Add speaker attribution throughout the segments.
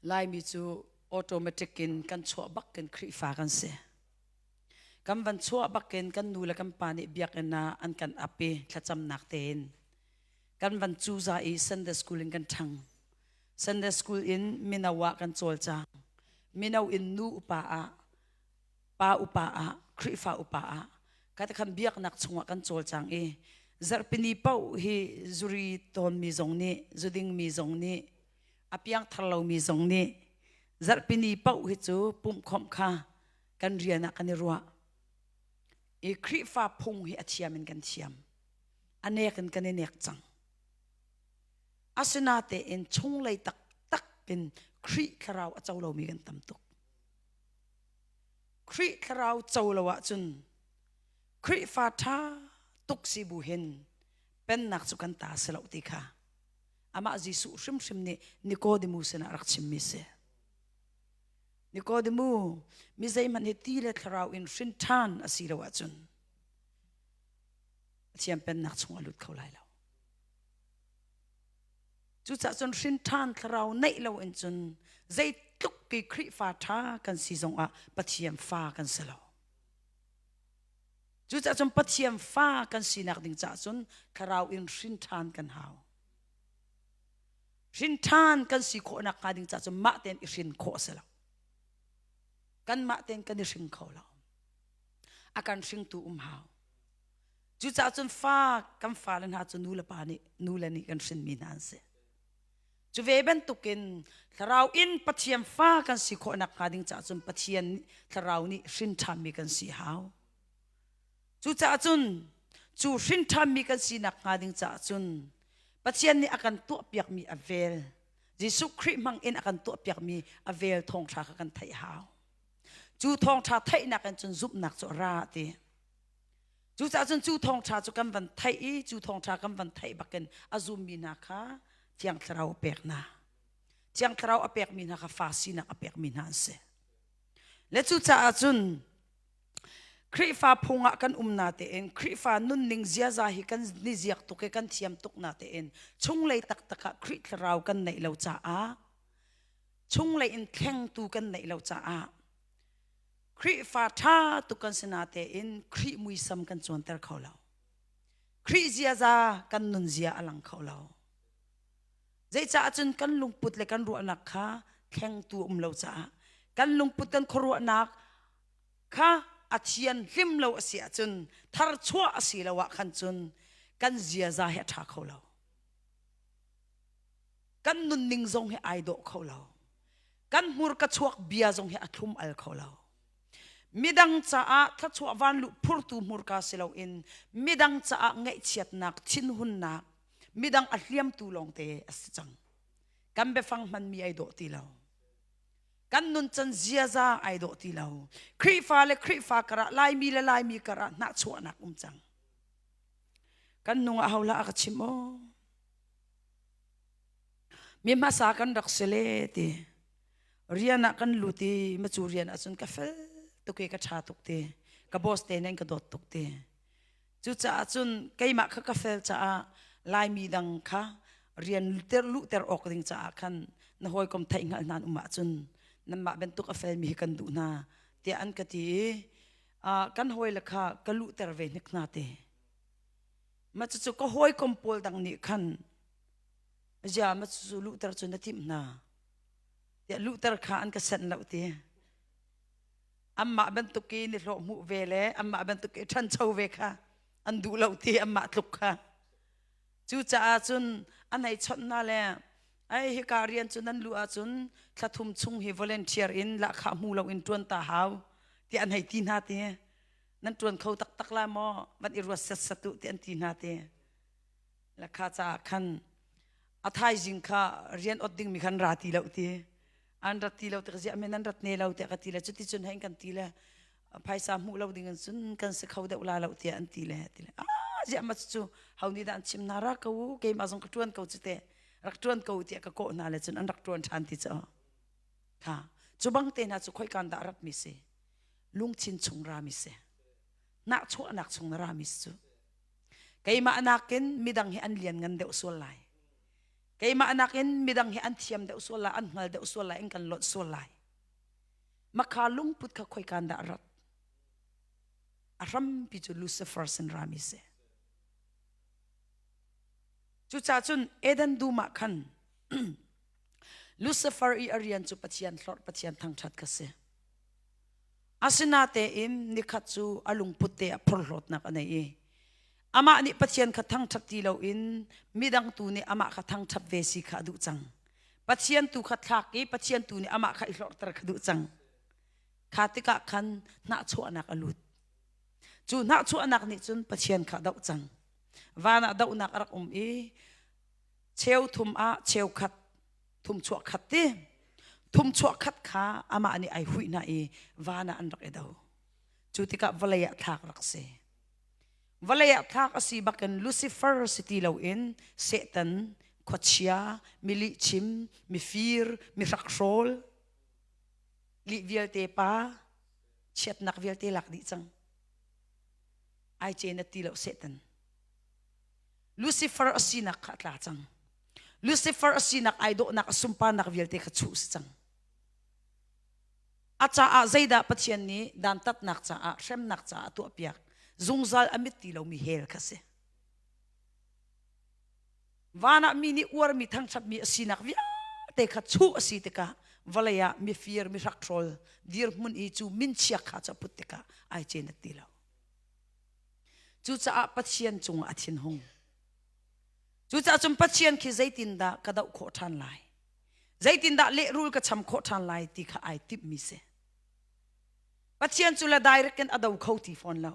Speaker 1: Laimi cu automatic in kan chuah bak in Khrihfa kan si. Kan van chuah bak in kan nu le kan pa nih biakinn ah an kan ap i thlacamnak tein kan van cuza i Sunday school in kan ṭhang. Sunday school in mino ah kan cawlcang. Mino in nu upa ah pa upa ah Khrihfa upa ah ka khan biaknak chungah kan cawlcang i zarhpini paoh hi zuri tawnmi zong nih zudingmi zong nih a piangthar lomi zong nih zarhpini paoh hi cu pumhkhawmh kha kan rian ah kan i ruah i Khrihfa phung hi a thiam in kan thiam a nek in kan i nek cang asinatein chunglei taktak in Khrih thlarau a co lomi kan tam tuk Khrih thlarau co lo ahcun Khrihfa ṭha tuk si bu hin pennak cu kan ta si lo ti kha amah Jesuh hrimhrim nih Nikodemu sinah rak chimmi si. Nikodemu mi zeihmanh hi ti le thlarau in hrin ṭhan a si lo ahcun Pathian pennak chung a lut kho lai lo. Cucaah cun hrin ṭhan thlarau neih lo in cun zeitluk ki Khrihfa ṭha kan si zongah Pathian fa kan si lo. Cucaah cun Pathian fa kan sinak ding caah cun thlarau in hrin ṭhan kan hau. Hrin ṭhan kan si khawhnak hnga ding caah cun mah tein i hrin khawh a si lo. Kanmah tein kan i hring kho lo. A kan hringtu um hau. Cucaah cun fa kan fale hna cu nu le pa nih nu le nih kan hrinmi hna an si. Cu ve bantukin thlarau in Pathian fa kan si khawh nakhnga ding caah cun Pathian thlarau nih hrin ṭhanmi kan si hau. Cucaah cun cu hrin ṭhanmi kan si nakhnga ding caah cun Pathian nih a kan tuahpiakmi a vel Jesuh Khrih hmang in a kan tuahpiakmi a vel thawngṭha kha kan theih hau. Cu thawngṭha theihnak in cun zumhnak cu a ra ti. Cucaah cun cu thawngṭha cu kan van theih i cu thawngṭha kan van theih bakin a zummi hna kha Thiang Thlarau a pek hna. Thiang Thlarau a pekmi hna kha fa sinak a pekmi hna an si. Le cucaah cun Khrihfa phung ah kan um na tein Khrihfa nunning ziaza hi kan ni ziak tuk i kan thiam tuk na tein chunglei taktak ah Khrih Thlarau kan neih lo caah chunglei in thlengtu kan neih lo caah Khrihfa ṭha tuk kan si natein Khrih muisam kan cuanter kho lo. Khrih ziaza kan nunzia a lang kho lo. Zeicah cun kan lungput le kan ruahnak kha thlengtu um lo caah kan lungput kan khuaruahnak kha a thian hlim lo a si ahcun tharchuah a si lo ah khan cun kan ziaza hi a ṭha kho lo. Kan nunning zong hi ai dawh kho lo. Kan hmurka chuak bia zong hi a thlum al kho lo. Midang caah thluachuah vanluh phurtu hmurka si loin midang caah ngaihchiatnak, thinhunnak, midang a hliamtu lawngte a si cang. Kan biafang hmanmi ai dawh ti lo. Kan nuncan ziaza ai dawh ti lo. Khrihfa le Khrihfa karah, Laimi le Laimi karah hnahchuahnak um cang. Kan nung ah holah a ka chim aw. Mi hmasa kan rak si le ti. Rian ah kan lut i macu rian ahcun ka fel tuk i ka ṭha tuk ti. Ka boss te nih an ka dawt tuk ti. Cucaah cun keimah kha ka fel caah Laimi dang kha rian ter luhter awk ding caah khan na hawikom theih hngalh hna an um ahcun nanmah bantuk a felmi hi kan duh hna tiah an ka ti i kan hawile kha ka luhter ve hnik hna ti. Mah cucu ka hawikom pawl dang nih khan zia ma cucu luhter cu na timh hna tiah luhter kha an ka senh lo ti. Anmah bantuk i nihlawh hmuh ve le anmah bantuk i ṭhancho ve kha an duh lo ti anmah tluk kha. Cucaah cun an hei chawnh hna le ai hika rian cu nan luh ahcun thla thum chung hi volunteer in lahkhah hmu loin ṭuan ta hau tiah an hei ti hna ti. Nan ṭuan kho taktak la maw van i ruat setsat u ti an ti hna ti. Le kha caah khan a thaizing kha rian ot dingmi khan ra ti lo ti. An rat ti lo tik ziah men an rat ne lo tiah ka ti le cuti cun hein kan ti le phaisa hmuh lo ding in cun kan si kho deuh la lo tiah an ti le ti le ah ziah ma cu ho nih dah an chim hna ra ko u keimah zong ka ṭuan ko cu te rak ṭuan ko tiah ka kawh hna le cun an rak ṭuan ṭhan ti cu kha cu bang te hna cu khoikan dah rat mi si lungthin chung ra mi si nahchuahnak chung na ra mi si cu keimah nakin midang hi an lian ngan deuh sual lai. Keimah nakin midang hi an thiam deuh sual lai, an hngal deuh sual lai, in kan lonh sual lai. Makha lungput kha khoikan dah rat? A hrampi cu Lucifer sin rami si. Cucaah cun Eden dum ah khan Lucifer i a rian cu Pathian hlorh, Pathian thangṭhat kha si. Asinatein nikhat cu a lungput te ah phorhlawtnak a nei i amah nih Pathian kha thangṭhat ti loin midang tu nih amah kha thangṭhat ve si kha a duh cang. Pathian tu kha thlak i Pathian tu nih amah kha i hlorhter kha duh cang. Kha tikah khan hnahchuahnak a lut. Cu hnahchuahnak nih cun Pathian kha a doh cang. Van ah dohnak a rak um i cheu thum ah cheu khat thum chuah khat ti thum chuah khat kha amah nih ai huih hna i van ah an rak i do. Cu tikah vawlei ah thlak rak si. Vawlei ah thlak a si bakin Lucifer si ti loin Satan, khuachia, milihchim, mifir, mihrakhrawl, lih vialte pa, chiatnak vialte lak dih cang. Ai ce na ti lo Satan. Lucifer a sinak kha a tla cang. Lucifer a sinak ai dawhnak a sunparnak vialte kha chuh si cang. A caah zeidah Pathian nih dantatnak caah hremnak caah a tuahpiak zungzal a mit ti lomi hell kha si. Van ah mi nih uarmi thangṭhatmi a sinak vialte kha chuh a si tikah vawlei ah mifir mihrakhrol dirhmun i cu minchia kha cu a put tikah ai cenat ti lo. Cucaah Pathian cungah a thinhung. Cucaah cun Pathian khi zeitindah ka doh khawh ṭhan lai? Zeitindah lehrul ka cham khawh ṭhan lai ti kha ai timhmi si. Pathian cu le direct in a do kho ti fawn lo.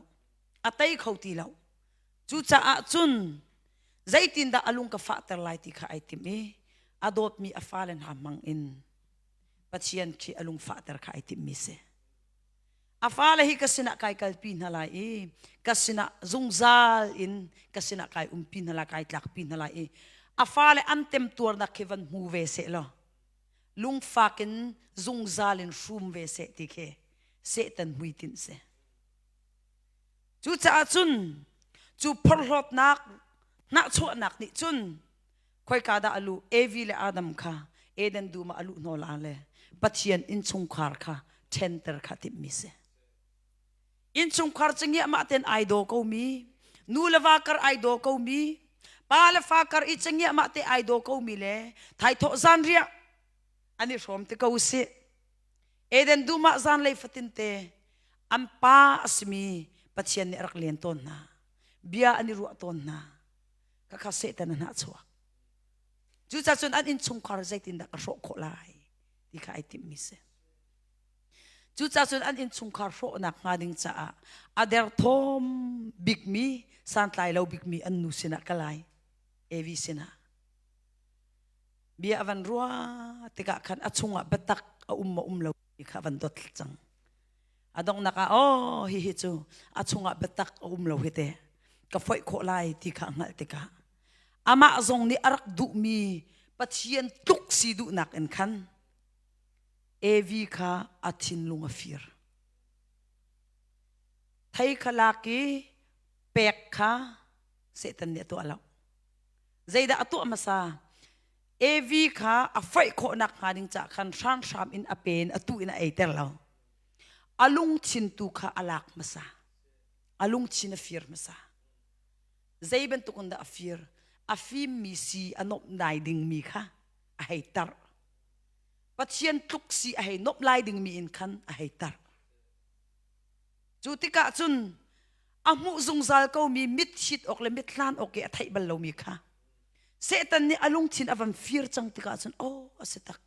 Speaker 1: A tei kho ti lo. Cucaah cun zeitindah a lung ka fahter lai ti kha ai timh i a dawtmi a fale hna hmang in Pathian khi a lung fahter kha ai timhmi si. A fale hi ka sinah kai kalpi hna lai i ka sinah zungzal in ka sinah kai umpi hna lai, kai tlakpi hna lai i a fale an temtuarnak khi van hmu ve seh law lungfak in zungzal in hrum ve seh ti khi Satan hmuitinh si. Cucaah cun cu phorhlawtnak hnahchuahnak nih cun khoika dah a luh Evi le Adam kha Eden dum ah a luh hnaw la le Pathian innchungkhar kha ṭhenter kha timhmi si. Innchungkhar cu ngiahmah ten ai daw komi, nu le va kar ai daw komi, pa le fa kar i cangiahmah te ai daw komi le thaithawh zanriah an i hrawm te ko sih. Eden dum ah zanlei fatin te an pa a simi Pathian nih a rak len tawn hna. Bia an i ruah tawn hna. Khakha Satan a hnah chuak. Cucaah cun an innchungkhar zeitindah ka hrawh khawh lai ti kha ai timhmi si. Cucaah cun an innchungkhar hrawhnak hnga ding caah a derthawm bikmi, santlai lo bikmi an nu sinah ka lai, Evi sinah. Bia a van ruah tikah khan a chungah biatak a um maw um lo ti kha a van dot cang. A donghnak ah aw hihi cu a chungah biatak a um lo hi te ka foih khawh lai ti kha a hngalh tikah amah zong nih a rak duhmi Pathian tluk si duhnak in khan Evi kha a thinlung a fir. Thei kha lak i pek kha Satan nih a tuah lo. Zeidah a tuah hmasa? Evi kha a foih khawhnak hnga ding caah khan hranhram in a pen a tu in a eiter lo. A lungthin tu kha a lak hmasa. A lungthin a fir hmasa. Zei bantuk in dah a fir? A fimmi si a nomh nai dingmi kha a hei tarh. Pathian tluk si a hei nomh lai dingmi in khan a hei tarh. Cu tikah cun a hmuh zungzal komi mit hit awk le mit hlan awk i a theih bal lomi kha Satan nih a lungthin a van fir cang tikah cun aw a si tak.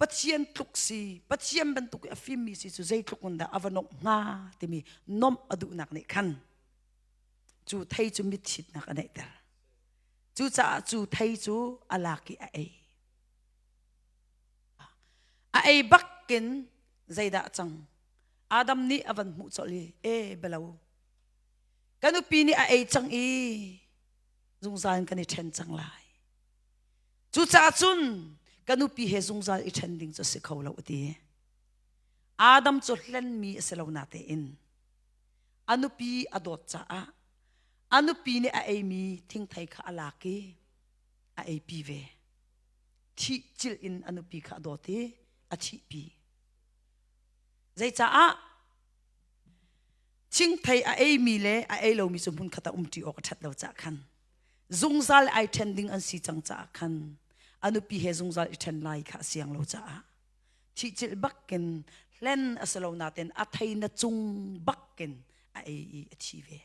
Speaker 1: Pathian tluk si, Pathian bantuk i a fimmi si cu zeitluk in dah a va nomh hnga timi nomh a duhnak nih khan cu thei cu mitthitnak a neihter. Cucaah cu thei cu a lak i a ei. A ei bakin zeidah cang? Adam nih a van hmuh colh i, e belo, ka nupi nih a ei cang i zungzal in kan i ṭhen cang lai. Cucaah cun ka nupi he zungzal i ṭhen ding cu a si kho lo a ti. Adam cu hlenmi a si lo natein a nupi a dawt caah a nupi nih a eimi thingthei kha a lak i a. A eipi ve. Thih cilh in a nupi kha a dawt i a thihpi. Zeicaah thingthei a eimi le a ei lomi cu hmunkhat ah umṭi awk a ṭhat lo caah khan zungzal ai ṭhen ding an si cang caah khan a nupi he zungzal i ṭhen lai kha a siang lo caah thihcilh bakin hlen a si lo nain a thei na cung bakin a ei i a thi ve.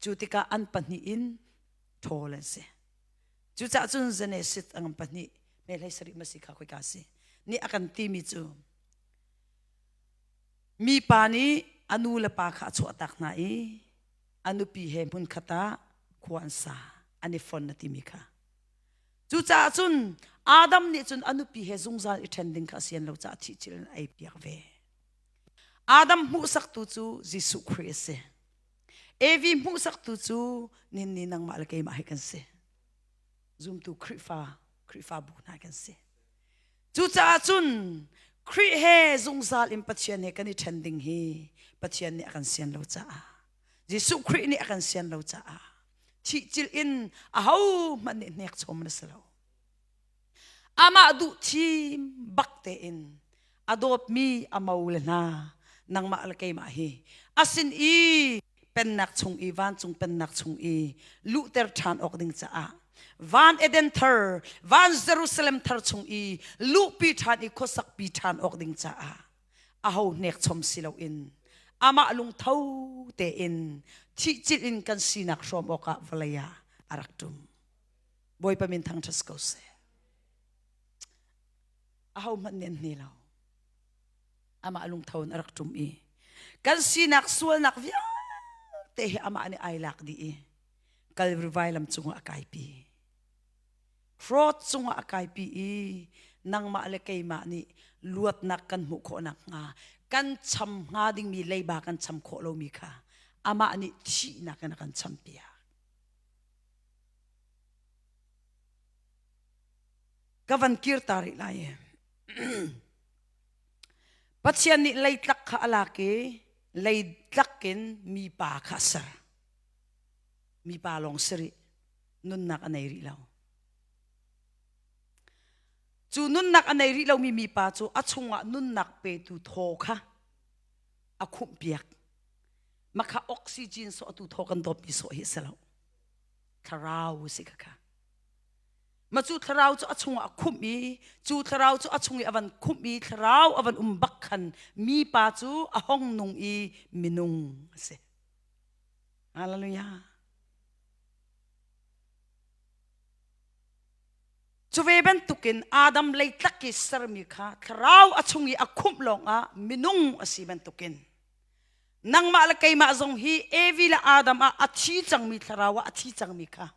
Speaker 1: Cu tikah an pahnih in ṭhawl an si. Cucaah cun Genesis a ngan pahnih hmehlei sarih ma si kha khoika si nih a kan timi cu mipa nih a nu le pa kha a chuahtak hna i a nupi he hmunkhat ah khua an sa an i fon na timi kha. Cucaah cun Adam nih cun a nupi he zungzal i ṭhen ding kha a sian lo caah thihcil in a ei piak ve. Adam hmuhsaktu cu Jesuh Khrih a si. Evi hmuhsaktu cu ninni nangmah le keimah hi kan si. Zumtu Khrihfa, Khrihfabu hna kan si. Cucaah cun Khrih he zungzal in Pathian he kan i ṭhen ding hi Pathian nih a kan sian lo caah Jesuh Khrih nih a kan sian lo caah thihcil in ahohmanh nih hnek chom na si lo. Amah duh thim bak tein a dawtmi a mo le hna nangmah le keimah hi a sin i pennak chung i vancung pennak chung i luhter ṭhan awk ding caah van Eden thar van Jerusalem thar chung i luhpi ṭhan i khuasakpi ṭhan awk ding caah aho hnek chom si loin amah lungtho tein thihcilh in kan sinak hrawm awkah vawlei ah a rak ṭum. Bawipa min thangṭhat ko seh. Aho hmanh nih an hne lo. Amah lungtho in a rak ṭum i kan sinak sualnak vialte hi amah nih ai lak dih i Calvary vailam cungah a kaipi. Fraud cungah a kaipi i nangmah le keimah nih luatnak kan hmuh khawh nakhnga kan cham hnga dingmi leiba kan cham khawh lomi kha amah nih thihnak in a kan champiak. Ka van kir ta rih lai. Pathian nih leitlak kha a lak i leitlak in mipa kha a ser. Mipa lawng si rih. Nunnak a nei rih lo. Cu nunnak a nei rih lomi mipa cu a chungah nunnak petu thaw kha a khumhpiak. Makha oxygen sawh atu thaw kan dawpmi sawh hi a si lo. Thlarau si kha kha. Ma cu thlarau cu a chungah a khumh i cu thlarau cu a chung i a van khumh i thlarau a van um bak khan mipa cu a hong nung i minung a si. Hallelujah. Cu ve bantukin Adam leitlak i sermi kha thlarau a chung i a khumh lawngah minung a si bantukin nangmah le keimah zong hi Evi le Adam ah a thi cangmi thlarau ah a thi cangmi kha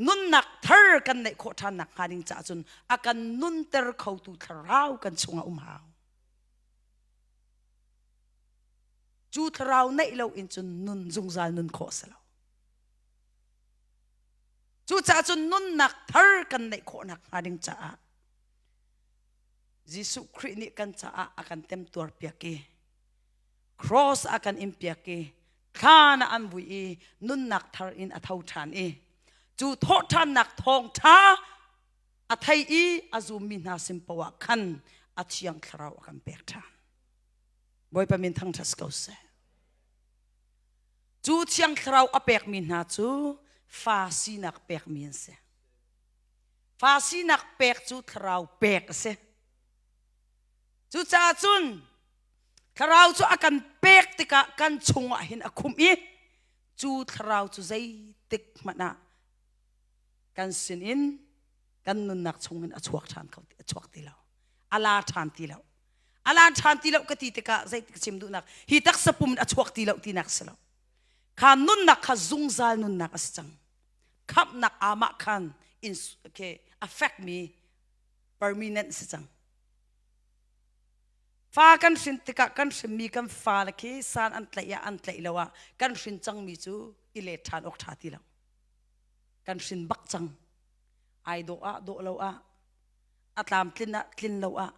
Speaker 1: nunnak thar kan neih khawh ṭhan nak hnga ding caah cun a kan nunter khotu thlarau kan chungah um hau. Cu thlarau neih lo in cun nun zungzal nun khawh a si lo. Cucaah cun nunnak thar kan neih khawh nak hnga ding caah Jesuh Khrih nih kan caah a kan temtuar piak i cross a kan in piak i thlan ah an vui i nunnak thar in a tho ṭhan i cu thawhṭhannak thawngṭha a thei i a zummi hna sin poah khan a thiang thlarau a kan pek ṭhan. Bawipa min thangṭhat ko seh. Cu thiang thlarau a pekmi hna cu fa sinak pekmi an si. Fa sinak pek cu thlarau pek a si. Cucaah cun thlarau cu a kan pek tikah kan chungah hin a khumh i cu thlarau cu zeitik hmanh ah kan sinin kan nunnak chungin a chuak ṭhan kho a chuak ti lo a la ṭhan ti lo a lan ṭhan ti lo ka ti tikah zeitik chim duhnak hi taksa pum in a chuak ti lo tinak si lo kha nunnak kha zungzal nunnak a si cang khamhnak amah khan in okay, a fekmi permanent si cang fa kan hrin tikah kan hrinmi kan fale khi san an tlaih ah an tlaih lo ah kan hrin cangmi cu i let ṭhan awk ṭha ti lo kan hrin bak cang ai dawh ah dawh lo ah a tlamtlin ah tlin lo ah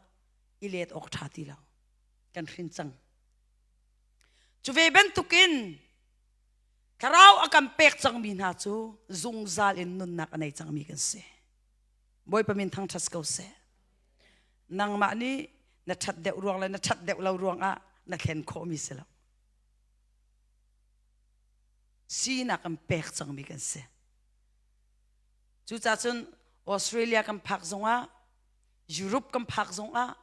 Speaker 1: i let awk ṭha ti lo kan hrin cang cu ve bantukin. Thlarau a kan pek cangmi hna cu zungzal in nunnak a nei cangmi kan si. Bawipa min thangṭhat ko seh. Nangmah nih na ṭhat deuh ruang le na ṭhat deuh lo ruangah na thlen khawhmi si lo. Sinak kan pek cangmi kan si. Cucaah cun Australia kan phak zongah, Europe kan phak zongah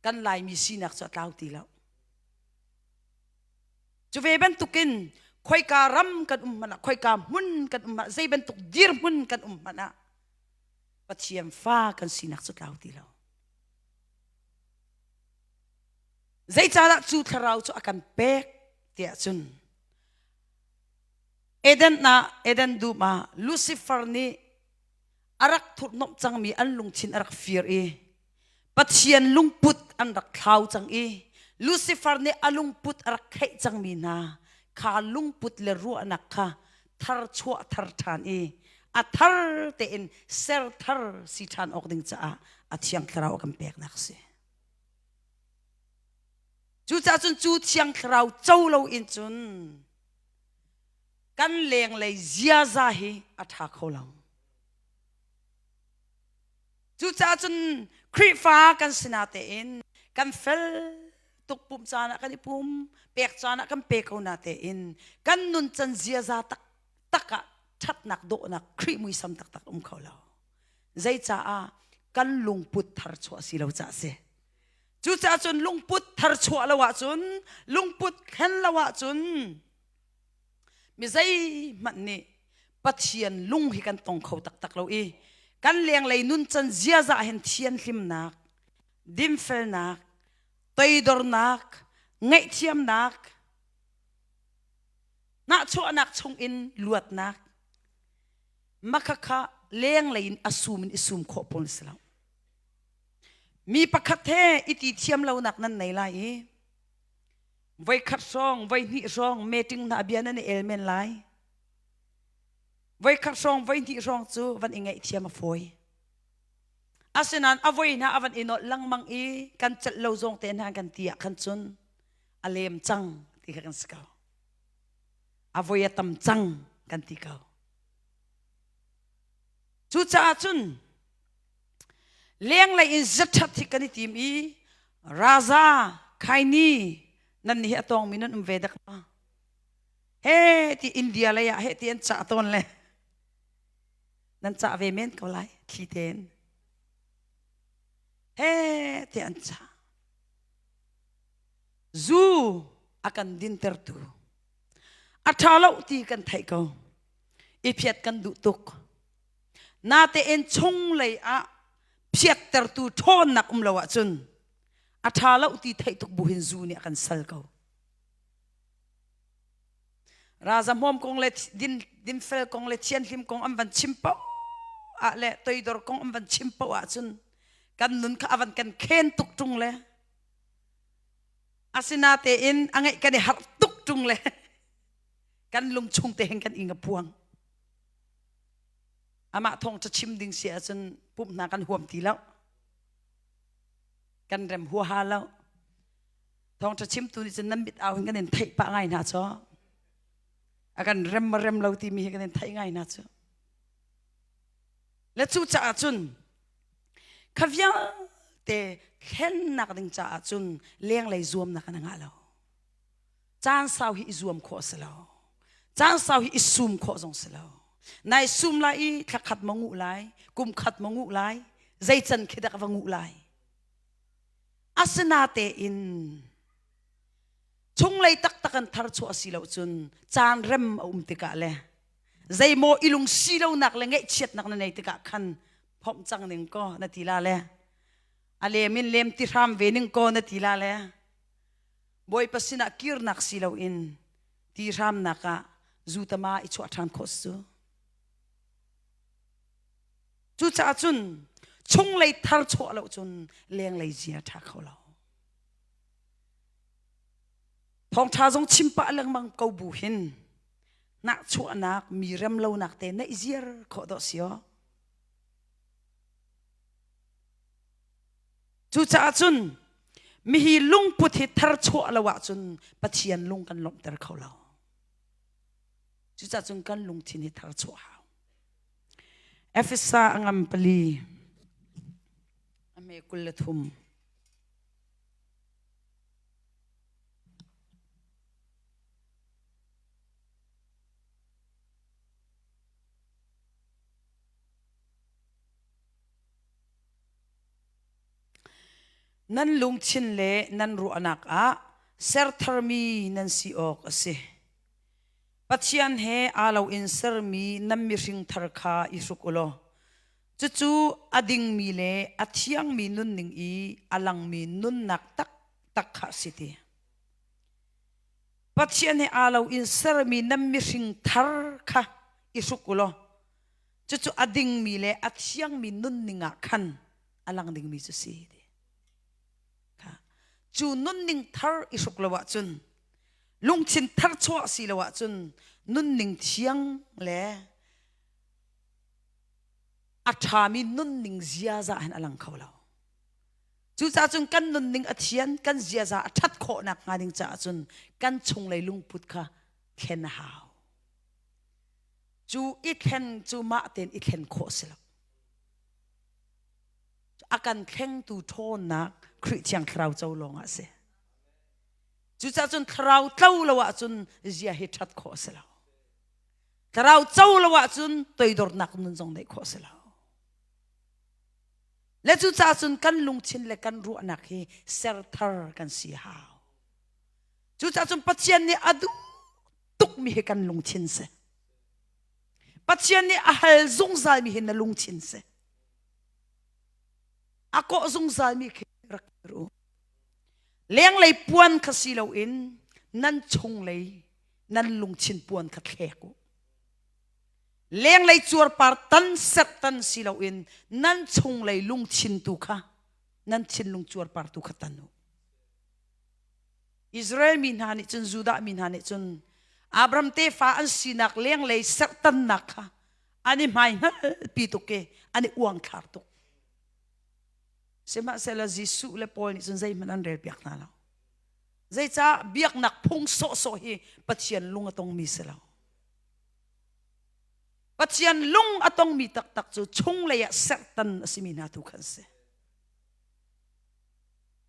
Speaker 1: kan Laimi sinak cu a tlau ti lo. Cu ve bantukin khoika ram kan um hmanh ah, khoika hmun kan um hmanh ah, zei bantuk dirhmun kan um hmanh ah Pathian fa kan sinak cu tlau ti lo. Zeicahdah cu thlarau cu a kan pek tiah cun Eden ah Eden dum ah Lucifer nih a rak thurhnomh cangmi an lungthin a rak fir i Pathian lungput an rak thlau cang i Lucifer nih a lungput a rak kheih cangmi hna kha lungput le ruahnak kha thar chuah thar ṭhan i a thar tein ser thar si ṭhan awk ding caah a Thiang Thlarau a kan peknak a si. Cucaah cun cu Thiang Thlarau co lo in cun kan lenglei ziaza hi a ṭha kho lo. Cucaah cun Khrihfa kan si natein kan fel tuk pumh caan ah kan i pum, pek caan ah kan pe ko natein kan nuncan ziaza taktak ah ṭhatnak dawhnak Khrih muisam taktak um kho lo. Zeicaah kan lungput thar chuah si lo caah si. Cucaah cun lungput thar chuah lo ahcun lungput thlen lo ahcun mi zeihmanh nih Pathian lung hi kan tong kho taktak lo i kan lenglei nuncan ziaza hin thianhlimnak, dinfelnak, toidornak, ngaihthiamnak, hnahchuahnak chungin luatnak, makhakha lenglei in a sum in i sum khawh pawl si lo. Mi pakhat he i ti thiam lonak nan nei lai i voikhat hrawng, voihnih hrawng meeting hna bia nan i el men lai. Voikhat hrawng, voihnih hrawng cu van i ngaihthiam a fawi. Asinain a voi hna a van i nolh lengmang i kan celh lo zawng te hna kan ti ah khan cun a lem cang ti kha kan si ko. A voi a tam cang kan ti ko. Cucaah cun lenglei in zaṭhat hi kan i tim i raza khaini nan nih hi a tawngmi nan um ve dak ma he ti India lei ah he ti an cah tawn le nan cah ve men ko lai thli tein he ti an cah zu a kan dintertu a ṭha lo ti kan theih ko i phiat kan duh tuk Natein chunglei ah phiattertu ṭhawnnak um lo ahcun a ṭha lo ti theih tuk bu hin zu nih a kan sal ko. Raza hmawm kong le din, dinfel kong le thianhlim kong an van chim paoh ah le toidor kong an van chim paoh ahcun kan nun kha a van kan khen tuk ṭung le asinatein a ngeih kan i harh tuk ṭung le kan lungchung te hin kan ing a puang. Amah thawngṭha chim ding si ahcun pumh hna kan huam ti lo. Kan rem huaha lo. Thawngṭha chimtu nih cun nan mit au hin kan in theih pah ngai hna cu. A kan rem ma rem lo timi hi kan in theih ngai hna cu. Le cu caah cun kha vialte thlennak ding caah cun lenglei zuamnak an ngah lo. Caan sau hi i zuam khawh a si lo. Caan sau hi i sum khawh zong si lo. Nai sum lai i thla khat ma nguh lai, kum khat ma nguh lai, zei can khi dah va nguh lai. Asinatein chunglei taktak an thar chuah si lo cun caan rem a um tikah le zeimaw i lung si lonak le ngaihchiatnak na nei tikah khan phomh cang ning ko na ti la le a lem in lem ti hram ve ning ko na ti la le Bawipa sinah kirnak si loin ti hramnak ah zutama i chuah ṭhan khawh si cu. Cucaah cun chunglei thar chuah lo cun lenglei zia ṭha kho lo. Thawngṭha zong chim pah lengmang ko bu hin nahchuahnak mi remlonak te neih ziar khawh dawh si aw. Cucaah cun mihi lungput hi tharchuah lo ahcun Pathian lung kan lawmhter kho lo. Cucaah cun kan lungthin hi thar chuah hau. Efesa a ngam pali a me 23. Nan lungthin le nan ruahnak ah ser tharmi nan si awk a si. Pathian he aa loin sermi nan mihring thar kha i hruk u law cucu a dingmi le a thiangmi nunning i a langmi nunnak taktak kha a si ti. Pathian he aa loin sermi nan mihring thar kha i hruk u law cucu a dingmi le a thiangmi nunning ah khan a lang dingmi cu si ti. Cu nunning thar i hruk lo ahcun lungthin thar chuah si lo ahcun nunning thiang le a ṭhami nunning ziaza hin a lang kho lo. Cucaah cun kan nunning a thian, kan ziaza a ṭhat khawh nakhnga ding caah cun kan chunglei lungput kha thlen a hau. Cu i thlen cu mah tein i thlen khawh si lo. A kan thlengtu ṭhawnnak Khrih Thiang Thlarau co lawng ah a si. Cucaah cun thlarau tlo lo ahcun zia hi ṭhat khawh a si lo. Thlarau co lo ahcun toidornak nun zong neih khawh a si lo. Le cucaah cun kan lungthin le kan ruahnak hi serthar kan si hau. Cucaah cun Pathian nih a duh tukmi hi kan lungthin si. Pathian nih a hal zungzalmi hi na lungthin si. A kawh zungzalmi khi rak kir u. Lenglei puan kha si loin nan chunglei nan lungthin puan kha thlek u. Lenglei cuarpar tan serh si loin nan chunglei lungthin tu kha nan thinlung cuarpar tu kha tan u. Israel mi hna nih cun Judah mi hna nih cun Abraham tefa an sinak lenglei serhtannak kha an i hmaihngalpi tuk i an i uangthlar tuk. Sihmanhsehlaw Jesuh le Paul nih cun zeihmanh an relpiak hna lo. Zeicah biaknak phung sawhsawh hi Pathian lung a tongmi si lo. Pathian lung a tongmi taktak cu chunglei ah serhtan a simi hna tu khan si.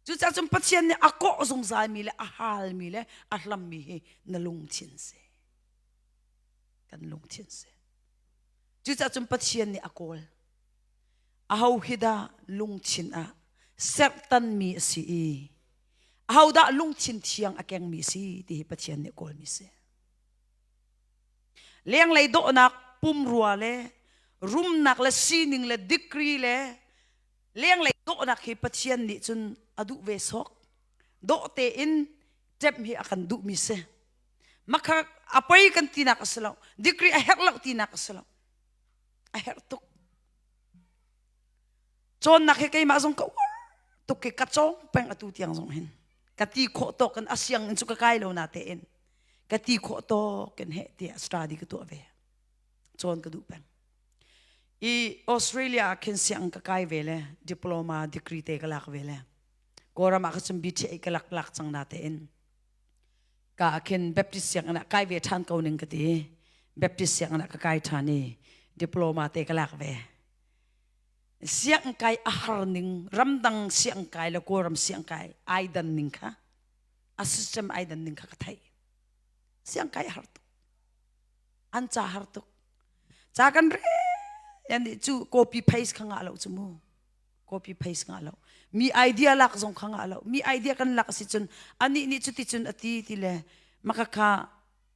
Speaker 1: Cucaah cun Pathian nih a kawh zungzalmi le a halmi le a hlammi hi na lungthin si. Kan lungthin si. Cucaah cun Pathian nih a kawl. Aho hi dah lungthin ah serhtanmi a si i ahodah lungthin thiang a kengmi a si ti hi Pathian nih kawlmi si. Lenglei dawhnak pumrua le rumnak le sining le degree le lenglei dawhnak hi Pathian nih cun a duh ve sawk. Dawh tein ṭemh hi a kan duhmi si. Makha a poi kan tinak a si lo. Degree a herh lo tinak a si lo. A herh tuk. Cawnnak hi keimah zong ka uar tuk i ka cawng peng atu tiang zong hin. Ka ti khawh tawk in a sianginn cu ka kai lo na tein ka ti khawh tawk in heh tiah study ka tuah ve. Cawn ka duh peng. I Australia ah khin siang ka kai ve le diploma degree te ka lak ve le Kawlram ah ka cun BTA ka lak lak cang na tein ka ah khin Baptist sianginn ah kai ve ṭhan ko ning ka ti. Baptist sianginn ah ka kai ṭhan i diploma te ka lak ve. Sianginn kai a har ning ramdang sianginn kai le Kawlram sianginn kai ai dan ning kha a system ai dan ning kha ka theih. Sianginn kai a har tuk. An ca har tuk. Ca kan rel an cu copy paste kha ngah lo cu mu. Copy paste ngah lo. Mi idea lak zong kha ngah lo. Mi idea kan lak si cun anih nih cuti cun a ti ti le maka kha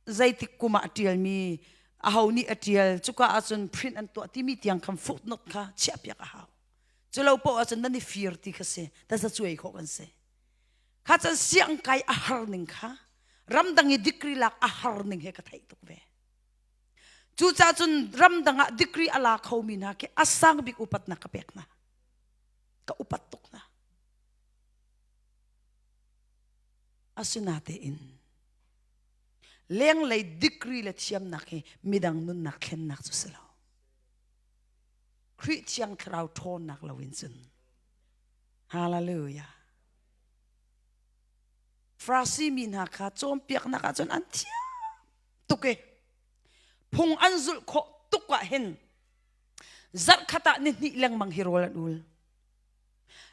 Speaker 1: zeitik kum ah a ṭialmi aho nih a ṭial cuka ahcun print an tuah timi tiang khan footnote kha chiahpiak a hau. Cu lo paoh ahcun nan i fir ti kha si. Taza cuai khawh kan si. Kha cun siang kai a har ning kha ramdang i degree lak a har ning he ka theih tuk ve. Cucaah cun ramdang ah degree a la khomi hna khi a sang bik upatnak ka pek hna. Ka upat tuk hna. Asinatein lenglei degree le thiamnak hi midang nunnak thlennak cu si lo. Khrih Thiang Thlarau ṭhawnnak loin cun. Hallelujah. Farasi mi hna kha cawnpiaknak ah cun an thiam tuk i. Phung an zulh khawh tuk ah hin zarhkhat ah ni hnih lengmang hi rawl an ul.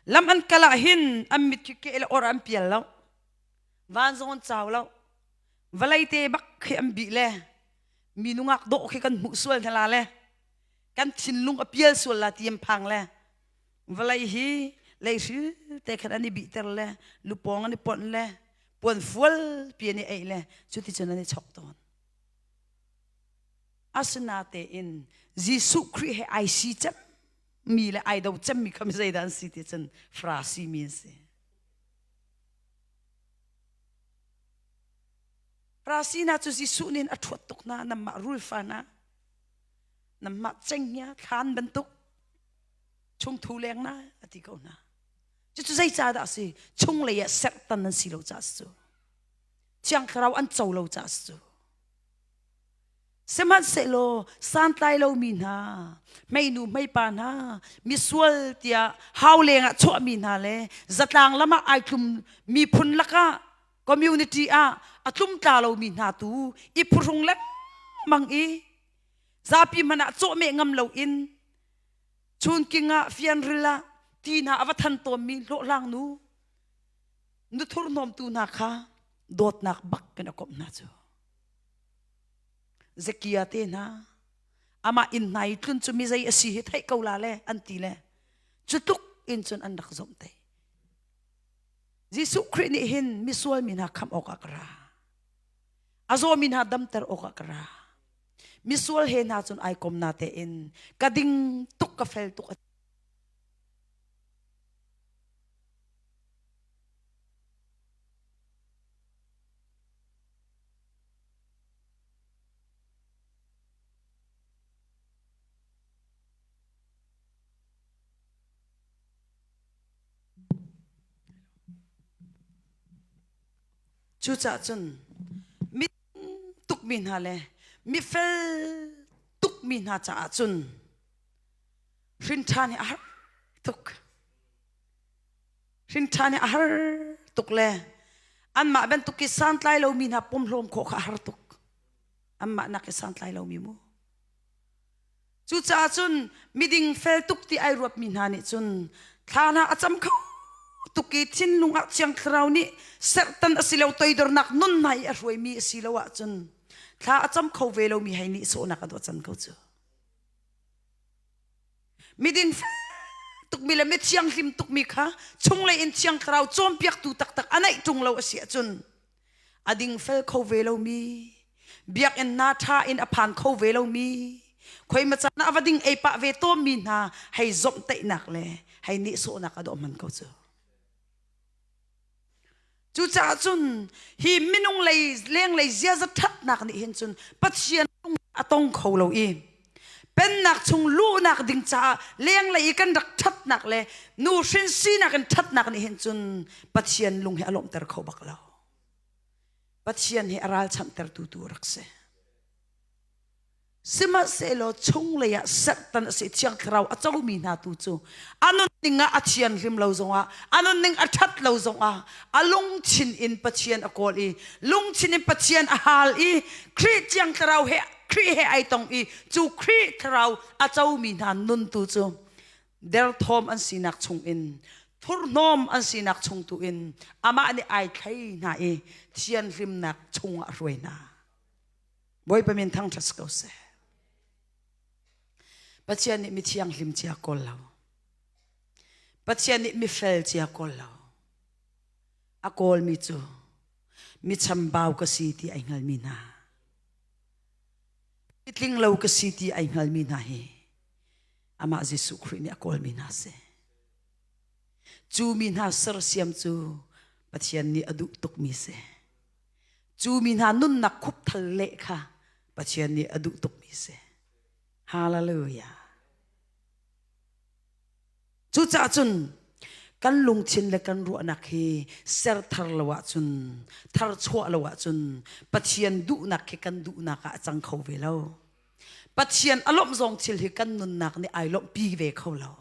Speaker 1: Lam an kal ah hin an mit khi ke le or an pial lo. Van zong an cau lo. Vawlei te bak khi an bih le mi nungak dawh khi kan hmuh sual hna la le kan thinlung a pial sual la ti an phang le vawlei hi leihri te khan an i bihter le lupawng an i ponh le puan fual pi an i eih le cuticun an i chok tawn. Asinatein Jesuh Khrih he ai si cemmi le ai do cemmi kha mi zeidah an si ti cun Farasi mi an si. Farasi hna cu Jesuh nih a ṭhuat tuk hna, nanmah rulfa hna, nanmah cenghngia thlan bantuk chungthu leng na a ti ko hna. Cucu zeicahdah a si? Chunglei ah serhtan an si lo caah a si cu. Thiang Thlarau an co lo caah a si cu. Sihmanhsehlaw santlai lomi hna, hmeinu hmeipa hna, misual tiah hau lengah chuahmi hna le zatlang lam ah ai tlum miphun lakah community ah a tlumtla lomi hna tu i phuhrung lengmang i zapi hmanh ah cawhmeh ngam loin chunking ah fianril ah ti hna a va than tawnmi hlawhhlang nu nu thurhnawmtu hna kha dawtnak bak in a komh hna cu. Zakia te hna amah inn hna i tlun cu mi zei a si hi theih ko la le an ti le cu tluk in cun an rak zomh te. Jesuh Khrih nih hin misual mi hna khamh awkah ka ra. A zawmi hna damter awkah ka ra. Misual he hna cun ai kom na tein ka ding tuk ka fel tuk Cucaah cun mi tukmi hna le mifel tukmi hna caah cun hrinṭhan hi a har tuk. Hrinṭhan hi a har tuk le anmah bantuk i santlai lomi hna pumhlawm khawh kha a har tuk. Anmah nak i santlai lomi mu. Cucaah cun miding fel tuk ti ai ruatmi hna nih cun thla hna a cam kho tuk i thinlung ah Thiang Thlarau nih serhtan a si lo toidornak nun hna i a hruaimi a si lo ahcun thla a cam kho ve lomi hei nih sawhnak a dawh can ko cu. Miding fel tukmi le mi thianghlim tukmi kha chunglei in Thiang Thlarau cawnpiaktu taktak a neih ṭung lo a si ahcun a dingfel kho ve lomi biakinn hna ṭha in a phan kho ve lomi khoi ma caan ah a va ding ei pah ve tawnmi hna hei zomhtaihnak le hei nihsawhnak a dawh hman ko cu. Cucaah cun hi minung lei lenglei ziaza ṭhatnak nih hin cun Pathian a tong kho lo i pennak chung luhnak ding caah lenglei i kan rak ṭhatnak le nu hrin sinak in ṭhatnak nih hin cun Pathian lung hi a lawmhter kho bak lo. Pathian hi a ralchanhtertu tu a rak si. Sihmanhsehlaw chunglei ah serhtan a si Thiang Thlarau a comi hna tu cu a nunning ah a thianhlim lo zongah a nunning a ṭhat lo zongah a lungthin in Pathian a kawl i lungthin in Pathian a hal i Khrih Thiang Thlarau he Khrih he ai tong i cu Khrih Thlarau a comi hna nun tu cu derthawm an sinak chungin thurhnawm an sinak chung tu in amah nih ai thlei hna i thianhlimnak chungah a hruai hna. Bawipa min thangṭhat si ko seh. Pathian nih mi thianghlim cia kawl lo. Pathian nih mifel cia kawl lo. A kawlmi cu mi chambau ka si ti ai hngalmi hna. Mi tling lo ka si ti ai hngalmi hna hi amah Jesuh Khrih nih a kawlmi hna si. Cu mi hna sersiam cu Pathian nih a duh tukmi si. Cu mi hna nunnak khupthal leh kha Pathian nih a duh tukmi si. Hallelujah. Cucaah cun kan lungthin le kan ruahnak hi ser thar lo ahcun thar chuah lo ahcun Pathian duhnak khi kan duhnak ah a cang kho ve lo. Pathian a lawmh zong thil hi kan nunnak nih ai lawmhpi ve kho lo.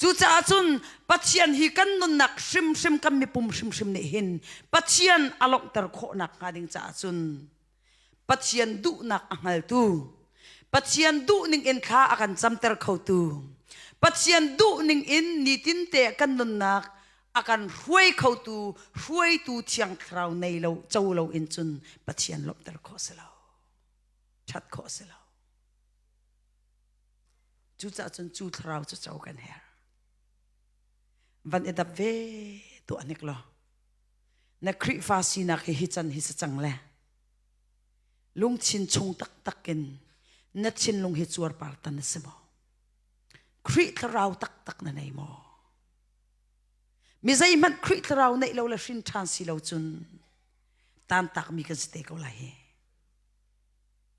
Speaker 1: Cucaah cun Pathian hi kan nunnak hrimhrim kan mipum hrimhrim nih hin Pathian a lawmhter khawhnak hnga ding caah cun. Pathian duhnak a hngaltu, Pathian duhning in thla a kan camter khotu, Pathian duhning in nitinte kan nunnak a kan hruai khotu hruaitu Thiang Thlarau nei lo co lo in cun Pathian lawmhter khawh si lo. Ṭhat khawh si lo. Cucaah cun cu thlarau cu co kan herh. Van i dap ve tuah hnik law. Na Khrihfa sinak hi hi can hi si cang le lungthin chung taktak in na thinlung hi cuarpar tan a si maw? Khrih thlarau taktak na nei maw? Mi zeihmanh Khrih thlarau neih lo le hrin ṭhan si lo cun tantakmi kan si te ko lai hi.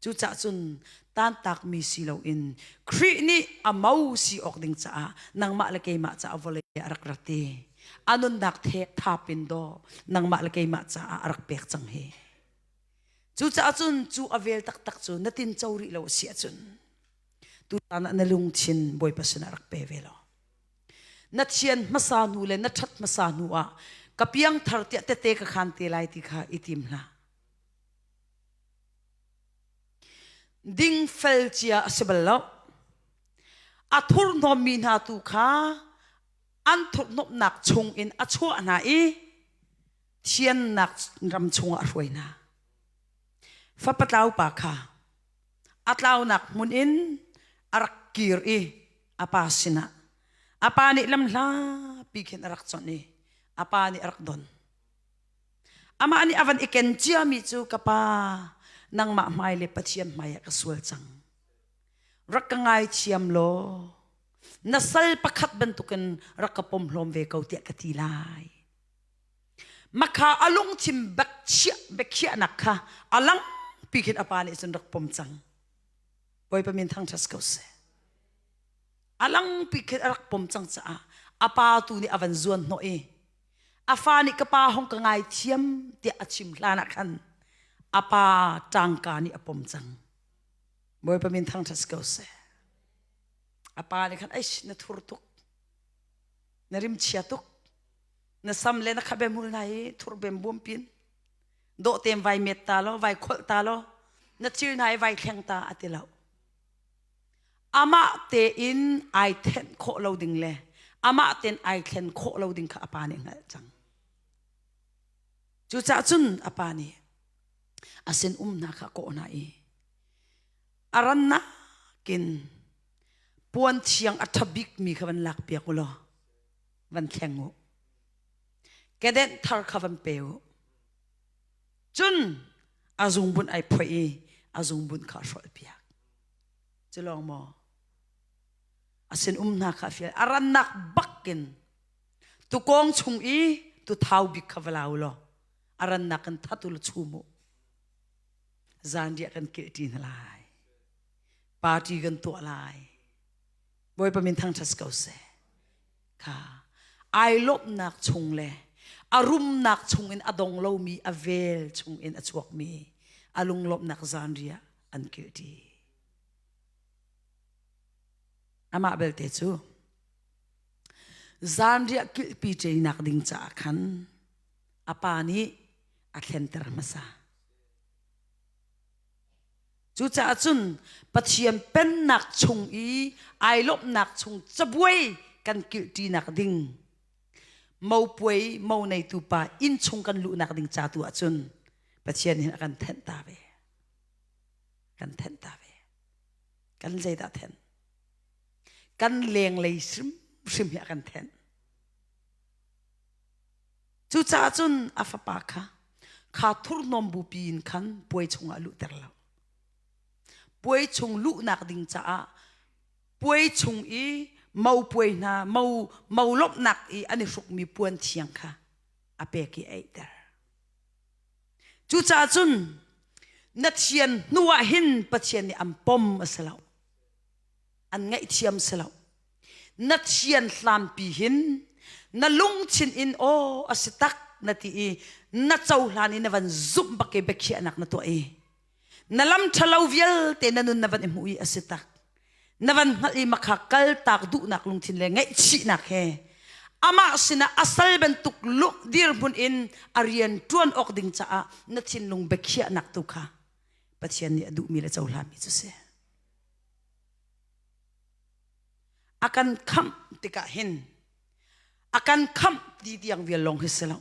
Speaker 1: Cucaah cun tantakmi si loin Khrih nih a mo si awk ding caah nangmah le keimah caah vawlei a rak rat i a nunnak thap in daw nangmah le keimah caah a rak pek cang hi. Cucaah cun cu a vel taktak cu na tin co rih lo a si ahcun tutan ah na lungthin Bawipa sinah rak pe ve law na thian hmasa hnu le na ṭhat hmasa hnu ah ka piangthar tiah tete ka khan te lai ti kha i tim hlah. Dingfel cia a si bal lo. A thurhnawmmi hna tu kha an thurhnawmhnak chungin a chuah hna i thiannak ram chungah a hruai hna. Fapa tlau pa kha a tlaunak hmun in a rak kir i a pa sinah a pa nih lamhlapi khin a rak chawnh i a pa nih a rak don. Amah nih a van i ken ciami cu ka pa nangmah hmai le Pathian hmai ah ka sual cang. Rak ka ngaithiam law na sal pakhat bantukin rak ka pom hlawm ve ko tiah ka ti lai. Makha a lungthin biakchiahnak kha a langpi khin a pa nih cun rak pom cang. Bawipa min thangṭhat ko seh. A langpi khin a rak pom cang caah a pa tu nih a van zuan hnawh i A fa nih ka pa hong ka ngaithiam tiah a chim hlan ah khan a pa ṭangka nih a pom cang. Bawipa min thangṭhat si ko seh. A pa nih khan eish na thur tuk, na rimchia tuk, na sam le na khabe hmul hna hi thur bem buam pin dawh tein vai met ta law vai kholh ta law na thil hna hi vai thleng ta a ti lo. Amah tein ai thenh khawh lo ding le amah tein ai thlen khawh lo ding kha a pa nih hngalh cang. Cucaah cun a pa nih a sin um hna kha a kawh hna i a rannak in puan thiang a ṭha bikmi kha van lakpiak u law van thleng u. Kedenh thar kha van pe u. Cun a zungbun ai phoih i a zungbun kha a hrolhpiak. Cu lawng maw? A sin um hna kha a fial. A rannak bakin tukawng chung i tuthau bik kha va la u law a rannak in that u law chum u. Zanriah kan kilh ṭi hna lai. Party kan tuah lai. Bawipa min thangṭhat ko seh. Kha ai lawmhnak chung le a rumnak chung in a dong lomi a vel chung in a chuakmi a lunglawmhnak zanriah an kilh ṭi. Amah belte cu zanriah kilhpi ṭeinak ding caah khan a pa nih a thlenter hmasa. Cucaah cun Pathian pennak chung i ai lawmhnak chung cabuai kan kilhṭinak ding mopuai mo neitu pa inn chung kan luhnak ding ca tu ahcun Pathian hin a kan thenh ta ve. Kan thenh ta ve. Kan zeidah thenh? Kan lenglei hrimhrim hi a kan thenh. Cucaah cun a fapa kha kha thurhnawm bupi in khan puai chungah a luhter lo. Puai chung luhnak ding caah puai chung i mo puai hna mo mo lawmhnak i an i hrukmi puan thiang kha a pek i a eihter. Cucaah cun na thian hnu ah hin Pathian nih an pom a si lo. An ngaihthiam si lo. Na thian hlanpi hin na lungthin in aw a si tak na ti i na cohlan i na van zumh bak i biakhiahnak na tuah i na lam ṭhalo vialte na nun na van i hmuh i a si tak na van hngalh i makha kaltak duhnak lungthin le ngaihchihnak he amah sinah a sal bantuk dirhmun in a rian ṭuan awk ding caah na thinlung biakhiahnak tu kha. Pathian nih a duhmi le cohlanmi cu si. A kan khamh tikah hin a kan khamh ti tiang vial lawng hi si lo.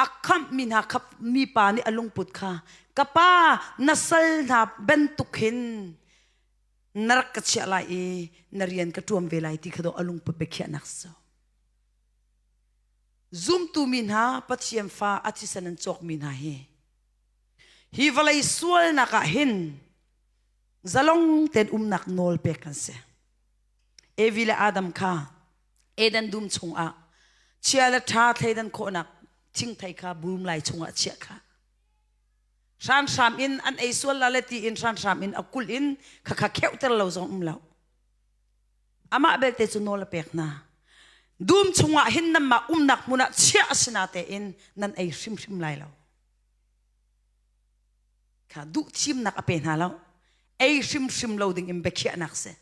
Speaker 1: A khamhmi hna kha mipa nih a lungput kha ka pa na sal hna bantuk hin na rak ka chiah lai i na rian ka ṭuan ve lai ti kha dawh a lungput biakhiahnak si. Zumtu mi hna Pathian fa a thisen an cawkmi hna hi hi vawlei sualnak ah hin zalong tein umnak nawl pek kan si. Evi le Adam kha Eden dum chungah chia le ṭha thleidan khawhnak thingthei kha bum lai chungah chiah kha hranhram in an ei sual la le tiin hranhram in a kulh in khakha kheuhter lo zong um lo. Amah belte cu nawl a pek hna. Dum chungah hin nanmah umnak hmun ah chiah a si na tein nan ei hrimhrim lai lo. Kha duh thimnak a pe hna lo. Ei hrimhrim lo ding in biakhiahnak si.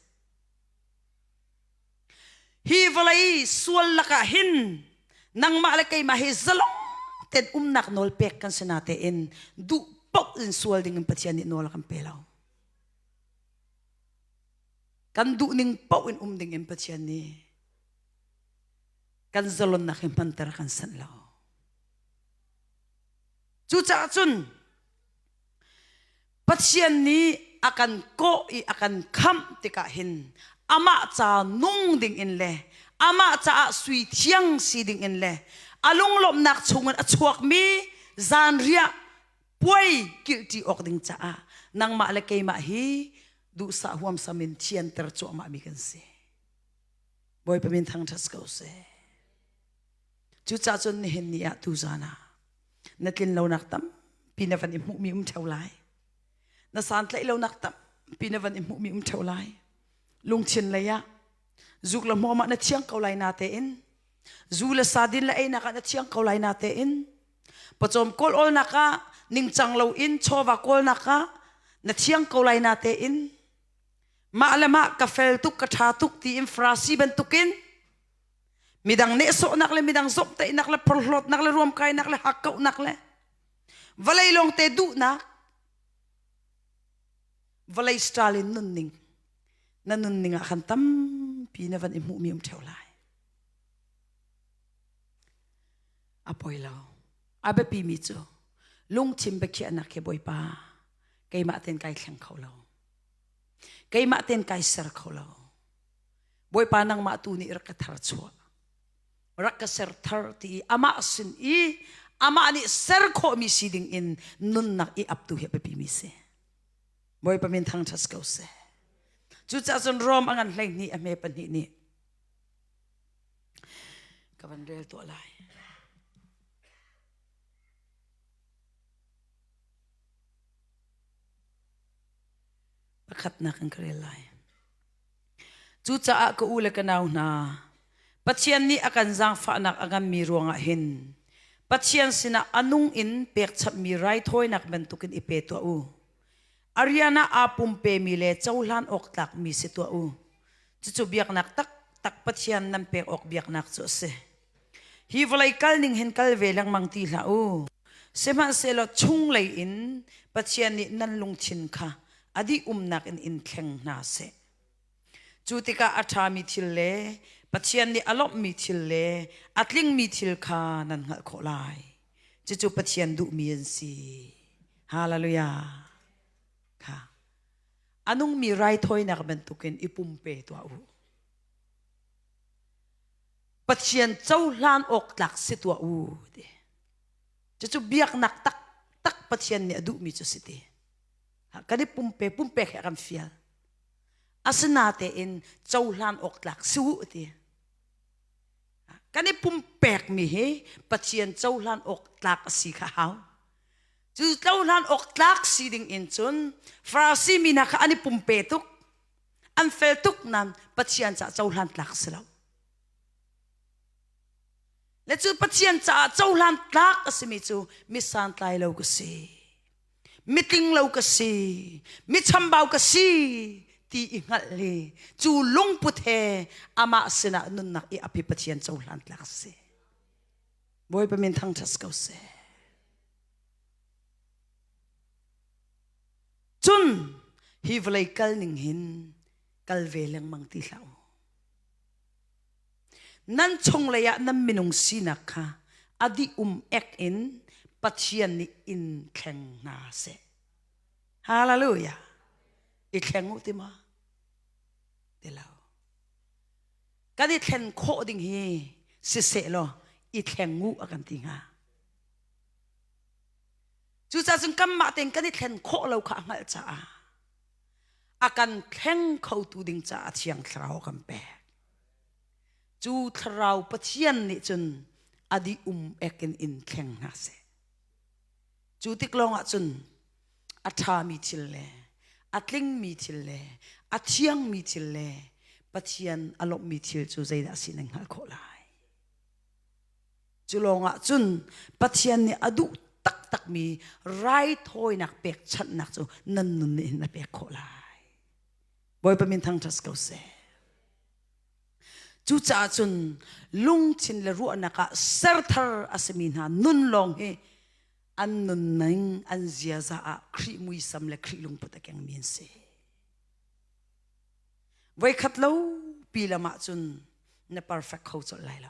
Speaker 1: Hi vawlei sual lakah hin nangmah le keimah hi zalong tein umnak nawl pek kan si na tein duh paoh in sual ding in Pathian nih nawl a kan pe lo. Kan duhning paoh in um ding in Pathian nih kan zalonnak hi hmanter kan sanh lo. Cucaah cun Pathian nih a kan kawh i a kan khamh tikah hin amah ca nung ding in le amah caah sui thiang si ding in le a lunglawmhnak chungin a chuakmi zanriah puai kilhṭi awk ding caah nangmah le keimah hi duhsah huamsam in thianter cuahmah mi kan si. Bawipa min thangṭhat ko seh. Cucaah cun nihin ni ah tuzan ah na tlin lonak tampi na van i hmuhmi um ṭheo lai. Na santlaih lonak tampi na van i hmuhmi um ṭheo lai. Lungthin lei ah zuk le hmawm ah na thiang ko lai na tein zu le sadin le einak ah na thiang ko lai na tein pawcawm kawl awlnak ah ningcang loin chawva kawlnak ah na thiang ko lai na tein mah le mah ka fel tuk ka ṭha tuk tiin Farasi bantukin midang nehsawhnak le midang zomhtaihnak le porhlawtnak le ruamkainak le hakkauhnak le vawlei lawngte duhnak vawlei style in nunning na nunning ah khan tampi na van i hmuhmi um ṭheo lai a poi lo a biapimi cu lungthin biakhiahnak hi Bawipa keimah ten kai thleng kho lo keimah ten kai ser kho lo Bawipa nangmah tu nih rak ka thar chuah rak ka ser thar ti i amah sin i amah nih ser khawhmi si ding in nunnak i aptu hi a biapimi si Bawipa min thangṭhat ko seh cucaah cun Rom a ngan 12 a hme pahnih nih ka van rel tuah lai. Pakhatnak in ka rel lai. Cucaah ka u le ka nau hna, Pathian nih a kan zaangfahnak a nganmi ruangah hin Pathian sinah a nung in pekchanhmi raithawinak bantukin i pe tuah u. A rian ah aa pumpemi le cohlan awk tlakmi si tuah u. Cucu biaknak taktak Pathian nan pek awk biaknak cu a si. Hi vawlei kal ning hin kal ve lengmang ti hlah u. Sihmanhsehlaw chunglei in Pathian nih nan lungthin kha a dih umnak in in thleng hna seh. Cu tikah a ṭhami thil le Pathian nih a lawmhmi thil le a tlingmi thil kha nan hngalh khawh lai. Cucu Pathian duhmi an si. Hallelujah. Kha. A nungmi raithawinak bantukin i pumpe tuah u. Pathian cohlan awk tlak si tuah u ti. Cucu biaknak taktak Pathian nih a duhmi cu si ti. Kan i pumpe pumpek he kan fial. Asinatein cohlan awk tlak si u ti. Kan i pumpekmi hi Pathian cohlan awk tlak a si kha hau. Cu cohlan awk tlak si ding in cun Farasi mi hna kha an i pumpe tuk. An fel tuk nain Pathian caah cohlan tlak si lo. Le cu Pathian caah cohlan tlak a simi cu mi santlai lo ka si. Mitling lo ka si. Mi chambau ka si ti i hngalh hi cu lungput he amah sinah nunnak i api Pathian cohlan tlak a si. Bawipa min thangṭhat ko seh. Cun hi vawlei kal ning hin kal ve lengmang ti hlah u. Nan chunglei ah nan minung sinak kha a dih um ek in Pathian nih in thleng hna seh. Hallelujah. I thleng u ti ma? Ti lo. Kan i thlen khawh ding hi siseh law i thleng u a kan ti hnga. Cucaah cun kanmah tein kan i thlen khawh lo kha a hngalh caah a kan thleng khotu ding caah Thiang Thlarau a kan pek. Cu Thlarau Pathian nih cun a dih um ek in in thleng hna seh. Cu tik lawngah cun a ṭhami thil le a tlingmi thil le a thiangmi thil le Pathian a lawmhmi thil cu zeidah a si nan hngalh khawh lai. Cu lawngah cun Pathian nih a duh taktakmi raithawinak pekchanhnak cu nan nun nih hin a pek khawh lai. Bawipa min thangṭhat ko seh. Cucaah cun lungthin le ruahnak ah serthar a simi hna nun lawng hi an nunning an ziaza ah Khrih muisam le Khrih lungput a kengmi an si. Voikhat lo pi lam ah cun na perfect kho colh lai lo.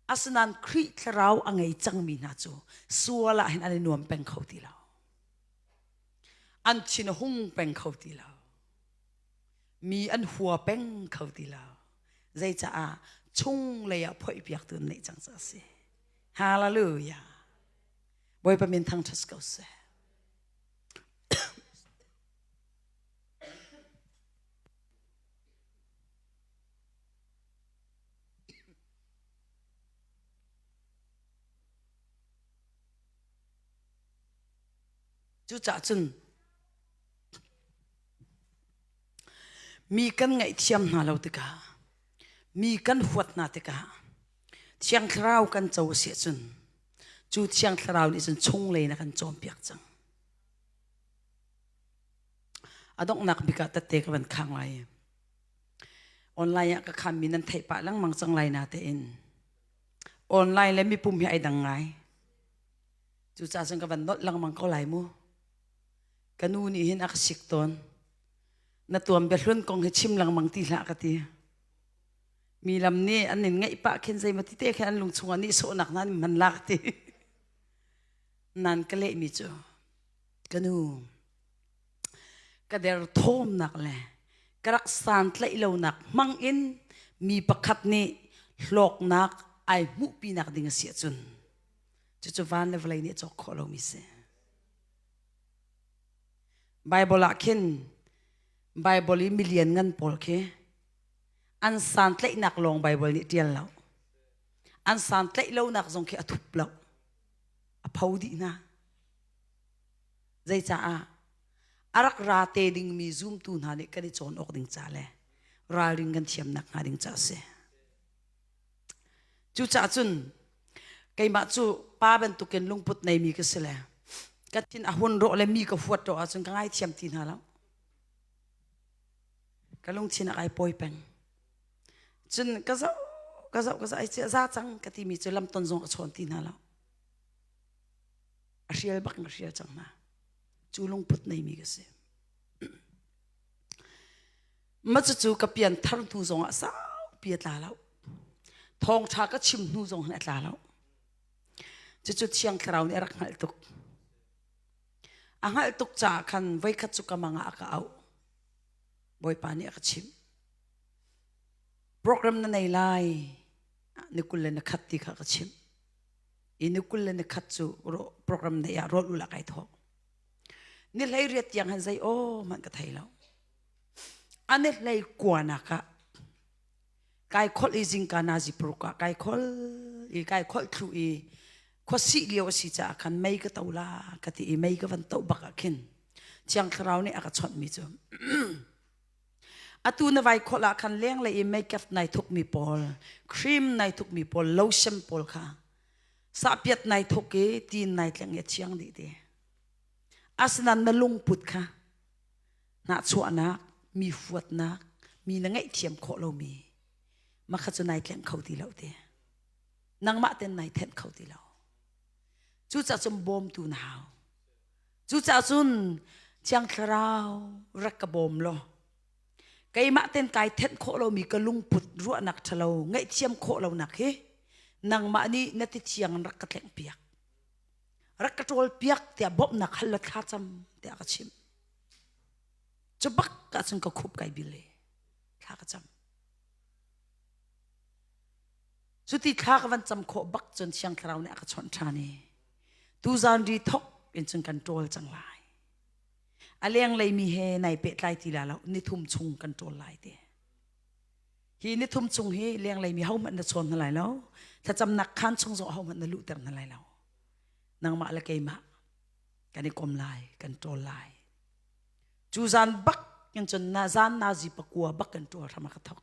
Speaker 1: Asinain Khrih thlarau a ngei cangmi hna cu sual ah hin an i nuam peng kho ti lo. An thin a hung peng kho ti lo. Mi an hua peng kho ti lo. Zeicaah chunglei ah phoihpiaktu an neih cang caah a si. Hallelujah. Bawipa min thangṭhat ko seh. Cucaah cun mi kan ngaihthiam hna lo tikah mi kan huat hna tikah Thiang Thlarau kan co a si ahcun cu Thiang Thlarau nih cun chunglei na kan cawnpiak cang. A donghnak bik ah tette ka van khang lai. Online ah ka khammi nan theih pah lengmang cang lai na tein. Online le mipum hi ai dang ngai. Cucaah cun ka van nolh lengmang ko lai mu. Ka nu nih hin a ka sik tawn. Na tuam bia hlun kong hi chim lengmang ti hlah ka ti. Mi lam nih an in ngaih pah khin zei ma ti te khin an lung chungah nih sawhnak nan hman lak ti. Nan ka lehmi cu ka nu ka derthawmnak le ka rak santlaih lonak hmang in mi pakhat nih hlawknak ai hmuhpinak ding a si ahcun cucu van le vawlei nih a cawk khawh lomi si. Bible ah khin Bible i milian ngan pawl khi an santlaihnak lawng Bible nih ṭial lo. An santlaih lonak zong khi a thup lo. A pho dih hna. Zeicaah a rak ra te dingmi zumtu hna nih kan i cawn awk ding ca le ralring kan thiamnak hnga ding ca a si. Cucaah cun keimah cu pa bantukin lungput neimi ka si le ka thin a hun rawh le mi ka huat rawh ahcun ka ngaithiam ti hna lo. Ka lungthin a kai pawi peng. Cun ka zoh ka zoh ka zoh ai za cang ka timi cu lamton zong ka chawn ti hna lo. A hrial bak in ka hrial cang hna. Cu lungput neimi ka si. Ma cucu ka pian thar hnu zongah saupi a tla lo. Thawngṭha ka chim hnu zong hin a tla lo. Cucu Thiang Thlarau nih a rak hngalh tuk. A hngalh tuk caah khan voikhat cu ka mang ah a ka auh. Bawipa nih a ka chimh. Program na nei lai ni 20 le ni khat ti kha ka chimh. I ni 20 le ni khat cu program neih ah rawl ul ah kai thawh. Ni hlei riat tiang han zei aw hmanh ka thei lo. Ani hlei kuanak ah kai kholh i zingka nazi paruk ah kai khol i kai kholh thlu i khuasih lio a si caah khan mei ka to la ka ti i mei ka van to bak ah khin Thiang Thlarau nih a ka chawnh mi cu atu na vai kholh ah khan lenglei i makeup nai thukmi pawl cream nai thukmi pawl lotion pawl kha sahpiat nai thuk i tin nai tleng i a thiang dih ti asinain na lungput kha hnahchuahnak mi huatnak mi na ngaihthiam khawh lomi mah kha cu nai tleng kho ti lo ti nangmah ten nai thenh kho ti lo cucaah cun bawmtu na hau cucaah cun. Thiang Thlarau rak ka bawm law keimah ten kai thenh khawh lomi ka lungput ruahnak ṭhalo ngaihthiam khawh lonak hi nangmah nih na ti thiang in rak ka tlengh piak rak ka ṭawl piak tiah bawmhnak hal la thlacam tiah ka chimh. Cu bak ahcun ka khup kai bil i thla ka cam. Cuti thla ka van cam khawh bak cun Thiang Thlarau nih a ka chawnh ṭhan i tuzan ri thok in cun kan ṭawl cang lai. A lenglei mi he nai pehtlai ti la lo nithum chung kan ṭawl lai te. Hi nithum chung hi lenglei mi hohmanh na chawn hna lai lo. Thlacamnak khaan chung zong hohmanh na luhter hna lai lo. Nangmah le keimah kan i kom lai, kan ṭawl lai. Cu zan bak in cun na zan nazi pakua bak kan ṭawl hram a ka thok.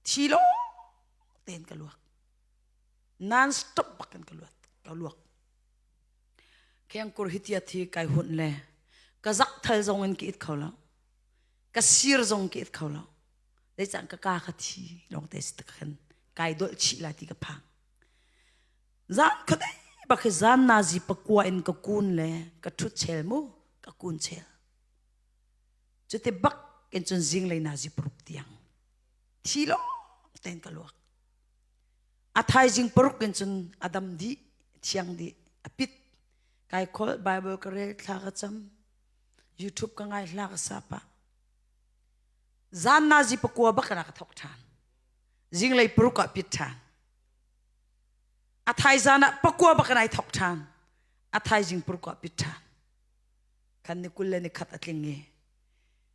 Speaker 1: Thi lo tein ka luak. Non stop bak in ka luat, ka luak. Khengkur hi tia thi kai hunh le ka zak thal zong in ka it kho lo. Ka sir zong ka it kho lo. Zeicah ka ka kha thi lawng te si khan kai dolh chih lai ti ka phang. Zan khuadei bak hi zan nazi pakua in ka kun le ka ṭhut chel mu ka kun chel. Cuti bak in cun zinglei nazi paruk tiang thi lawng tein ka luak. A thaizing paruk in cun a dam dih, thiang dih, a pit. Kai kholh, Bible ka rel, thla ka cam, YouTube ka ngai, hla ka sa pah. Zan nazi pakua bak ka thok ṭhan. Zinglei paruk ah pit ṭhan. A thaizan ah pakua bak in ai thok ṭhan. A thaizing paruk ah pit ṭhan. Khan ni 21 a tling i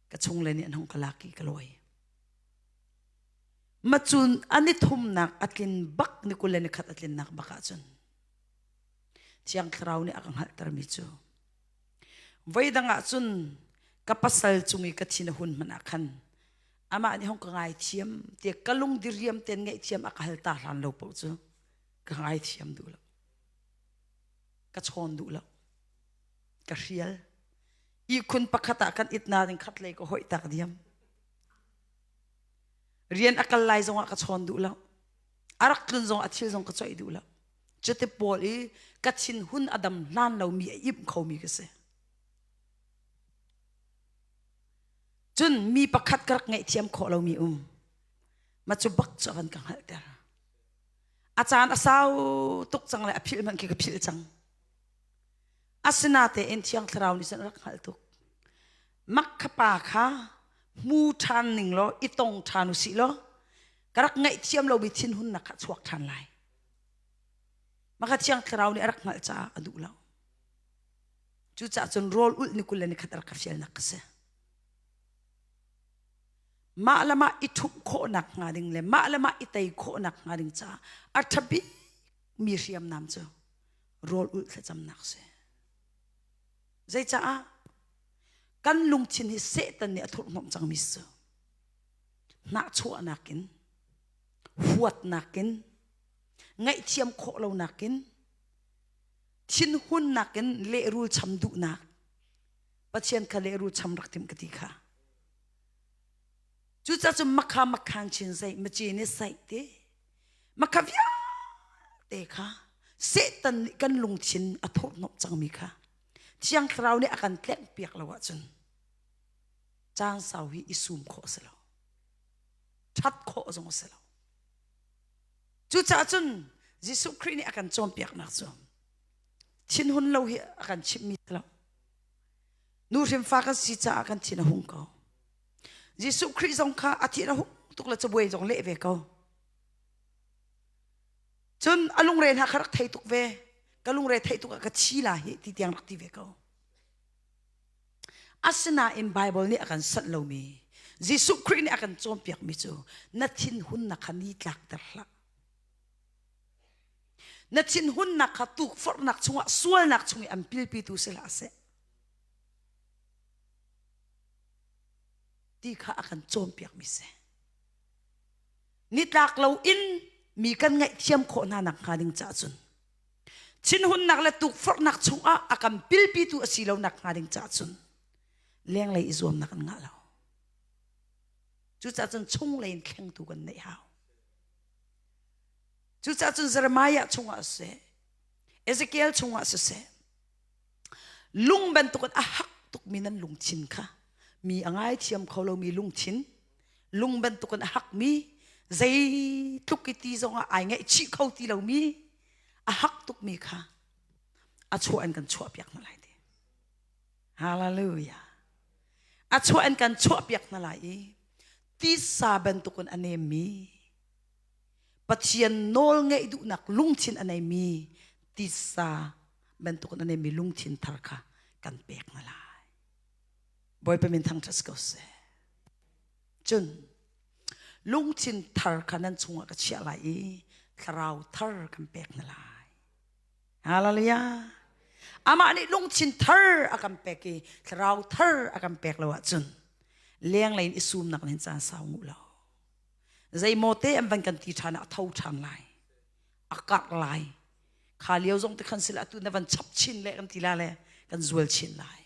Speaker 1: ka chung le nih an hung ka lak i ka lawi. Macun an i thumnak a tlin bak ni 21 a tlinnak bak ahcun Thiang Thlarau nih a ka hngalhtermi cu voidang ahcun ka pasal cung i ka thin a hun hmanh ah khan amah nih hong ka ngaithiam tiah ka lung diriam tein ngaihthiam a ka hal ta hlan lo paoh cu ka ngaithiam duh lo ka chawn duh lo ka hrial ihkhun pakhat ah kan it nain khat lei ka hoih tak diam rian a kal lai zongah ka chawn duh lo a rak tlun zong a thil zong ka coih duh lo cuti pawl i ka thinhun a dam hlan lomi a imh khomi ka si Cun mi pakhat ka rak ngaihthiam khawh lomi um. Ma cu bak cu a van ka hngalhter. A caan a sau tuk cang le a philh hmanh khi ka philh cang. Asinatein Thiang Thlarau nih cun a rak hngalh tuk. Mak kha pa kha hmu ṭhan ning law i tong ṭhan usih law ka rak ngaihthiam lomi thinhunnak kha a chuak ṭhan lai. Maka Thiang Thlarau nih a rak hngalh caah a duh lo. Cucaah cun rawl ulh ni 21 a rak ka fialnak ka si. Mah le mah i ṭhumh khawhnak hnga ding le mah le mah i tei khawhnak hnga ding caah a ṭha bikmi hriamnam cu rawl ulh thlacamnak si. Zeicaah? Kan lungthin hi Satan nih a thurhhnawmh cangmi si. Hnahchuahnak in, huatnak in, ngaihthiam khawh lonak in, thinhunnak in lehrul cham duhnak Pathian kha lehrul cham rak tim ka ti kha cucaah cun makha makhan chin zei maci ni saih te makha vialte kha Satan nih kan lungthin a thurhnawmh cangmi kha Thiang Thlarau nih a kan tlengh piak lo ahcun caan sau hi i sum khawh a si lo ṭhat khawh zong a si lo Cucaah cun Jesuh Khrih nih a kan cawnpiaknak cu thinhun lo hi a kan chimhmi lo. Nu hrimfa kan si caah kan thin a hung ko. Jesuh Khrih zong kha a thin a hung tuk le cabuai zong leh ve ko. Cun a lungre hna kha rak thei tuk ve. Ka lungre theih tuk ah ka thi la hi ti tiang rak ti ve ko. Asinain Baibal nih a kan sanh lomi Jesuh Khrih nih a kan cawnpiakmi cu na thinhunnak kha ni tlakter hlah. Na thinhunnak kha tukforhnak chungah sualnak chung i an pilpitu si hlah seh. Ti kha a kan cawnpiakmi si. Nitlak loin mi kan ngaihthiam khawh hna nak hnga ding caah cun thinhunnak le tukforhnak chungah a kan pilpitu a si lo nak hnga ding caah cun lenglei i zuamnak an ngah lo. Cucaah cun chunglei in thlengtu kan neih hau. Cucaah cun Jeremiah chungah siseh, Ezekiel chungah siseh, lung bantukin a hak. tukmi nan lungthin kha mi a ngaithiam kho lomi lungthin lung bantukin a hakmi zeitluk i ti zongah ai ngaihchih kho ti lomi a hak tukmi kha a chuah in kan chuahpiak hna lai ti. Hallelujah. A chuah in kan chuahpiak hna lai i tisa bantukin a nemmi Pathian nawl ngeih duhnak lungthin a neimi tisa bantukin a neimi lungthin thar kha kan pek hna lai. Bawipa min thangṭhat ko seh. Cun lungthin thar kha nan chungah ka chiah lai i thlarau thar kan pek hna lai. Hallelujah. Amah nih lungthin thar a kan pek i thlarau thar a kan pek lo ahcun lenglei in i sumnak nih caan sau nguh lo. Zeimaw te an van kan ti ṭhan ah a tho ṭhan lai. A karh lai. Kha lio zong te khan sila atu na van chap chin le kan ti la le kan zual chin lai.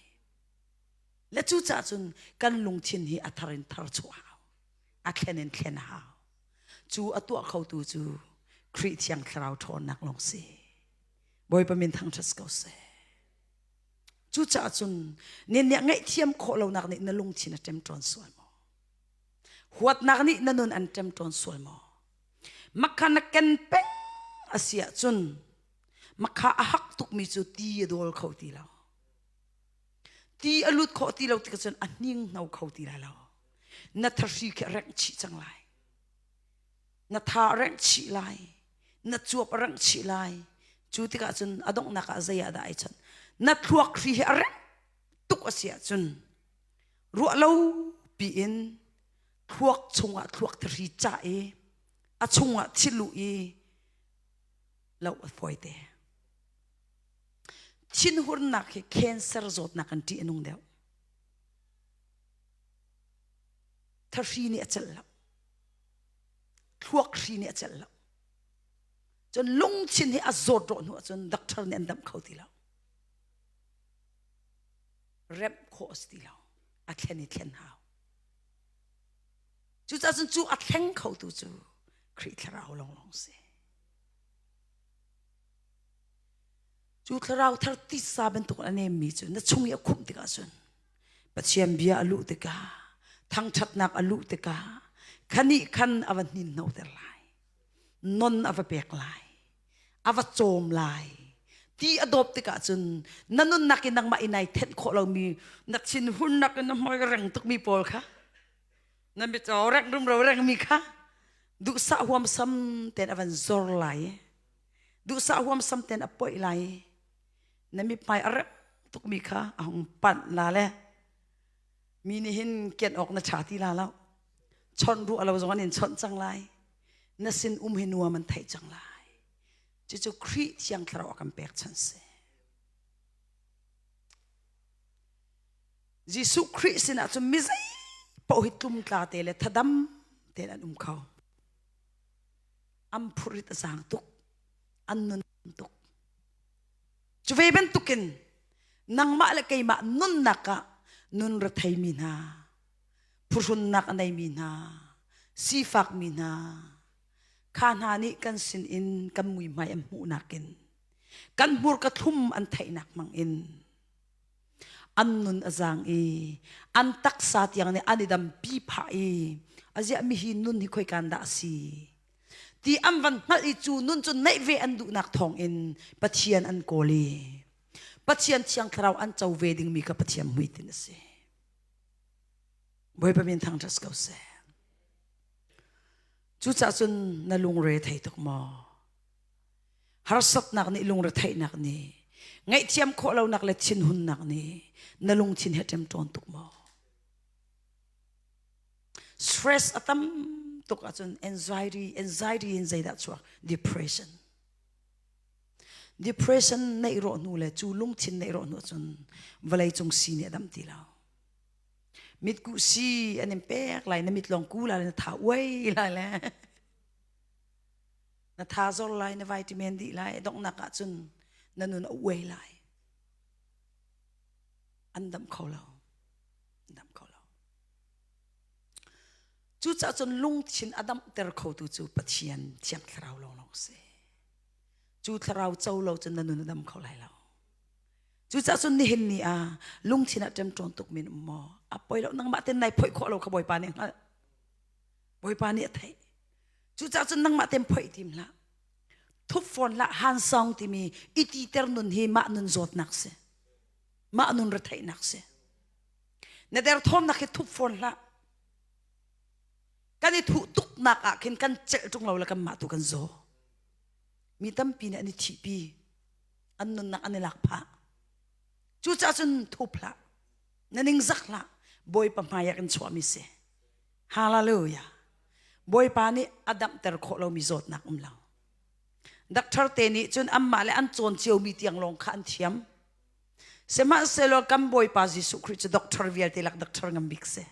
Speaker 1: Le cucaah cun kan lungthin hi a thar in thar chuah hau. A thlen in thlen hau. Cu a tuah khotu cu Khrih Thiang Thlarau ṭhawnnak lawng si. Bawipa min thangṭhat ko seh. Cucaah cun nin nih ngaihthiam khawh lonak nih na lungthin a ṭemṭawn sual maw? Huatnak nih na nun an ṭemṭawn sual maw? Makha na ken peng a si ahcun makha a hak tukmi cu ti a dawl kho ti lo. Ti a lut khawh ti lo tikah cun a hninghno kho ti lai lo. Na thahri khi a rengh chih cang lai. Na tha a rengh chih lai. Na cuap a rengh chih lai. Cu tikah cun a donghnak ah zei ah dah ai chon. Na thluak hri hi a rengh tuk a si ahcun ruah lo piin thluak chungah thluak thahri cah i a chungah thiluh i loh a fawi te. Thinhurnak hi cancer zawtnak an ṭih a nung deuh. Thahri nih a celh lo. Thluak hri nih a celh lo. Cun lungthin hi a zawt rawh hnu ahcun doctor nih an damh kho ti lo. Remh khawh a si ti lo. A thlen i thlen hau. Cucaah cun cu a thleng khotu cu Khrih Thlarau lawnglawng si. Cu thlarau thar titsa bantuk a nemmi cu na chung i a khumh tikah cun Pathian bia a luh tikah thangṭhatnak a luh tikah khanih khan a va hninhnoter lai non a va pek lai a va cawm lai ti a dawp tikah cun na nunnak in nangmah in ai thenh khawh lomi na thinhunnak in na hmai reng tukmi pawl kha na mit reng rumro rengmi kha duhsah huamsam tein a van zor lai duhsah huamsam tein a poih lai na mithmai a rep tukmi kha a hung panh la le mi nih hin kian awk na ṭha ti la lo chawnh ruah lo zong an in chawnh cang lai na sin um hi nuam an theih cang lai cucu Khrih Thiang Thlarau a kan pek chan si Jesuh Khrih sinah cun mi zei paoh hi tlumtla te le thadam tein an um kho an phurit a zaang tuk an nun tuk cu ve bantukin nangmah le keimah nunnak ah nun retheimi hna phuhrunnak a neimi hna sifakmi hna kha hna nih kan sin in kan muihmai an hmuhnak in kan hmurka thlum an theihnak hmang in an nun a zaang i an taksa tiang nih an i dampi phah i aziah mihi nun hi khoikan dah a si ti an van hngalh i cu nun cu neih ve an duhnak thawng in Pathian an kawl i Pathian thiang thlarau an co ve dingmi kha Pathian hmuitinh a si. Bawipa min thangṭhat ko seh. Cucaah cun na lungre thei tuk maw? Harsatnak nih lungretheihnak nih ngaihthiam khawh lonak le thinhunnak nih na lungthin he ṭemṭawn tuk maw? Stress a tam tuk ahcun anxiety anxiety in zeidah chuak depression depression neih rawh hnu le cu lungthin neih rawh hnu ahcun vawlei cung si nih a dam ti lo mitkuh si an in pek lai na mit lawng ku lai na tha uai lai le Na tha zor lai, na vitamin dih lai, donghnak ah cun na nun a uai lai. An dam kho lo. An dam kho lo. Cucaah cun lungthin a damter khotu cu Pathian Thiang Thlarau lawnglawng si. Cu thlarau co lo cun na nun a dam kho lai lo. Cucaah cun nihin ni ah lungthin ah ṭemṭawn tuk min um maw? A poi lo nangmah ten nai phoih khawh lo kha Bawipa nih hngalh. Bawipa nih a theih. Cucaah cun nangmah ten phoih tim hlah. Thup fawn hlah hansong timi i titer nun hi mah nun zawtnak si. Mah nun retheihnak si. Na derthawmnak hi thup fawn hlah. Kan i thuh tuknak ah khin kan celh ṭung lo le kanmah tu kan zaw. Mi tampi nih an i thihpi. An nunnak an i lak phah. Cucaah cun thup hlah. Na ningzak hlah. Bawipa hmai ah kan chuahmi si. Hallelujah. Bawipa nih a damhter khawh lomi zawtnak um lo. Doctor te nih cun anmah le an cawn ciomi tiang lawng kha an thiam. Sihmanhsehlaw kan Bawipa Jesuh Khrih cu doctor vialte lak doctor ngan bik si.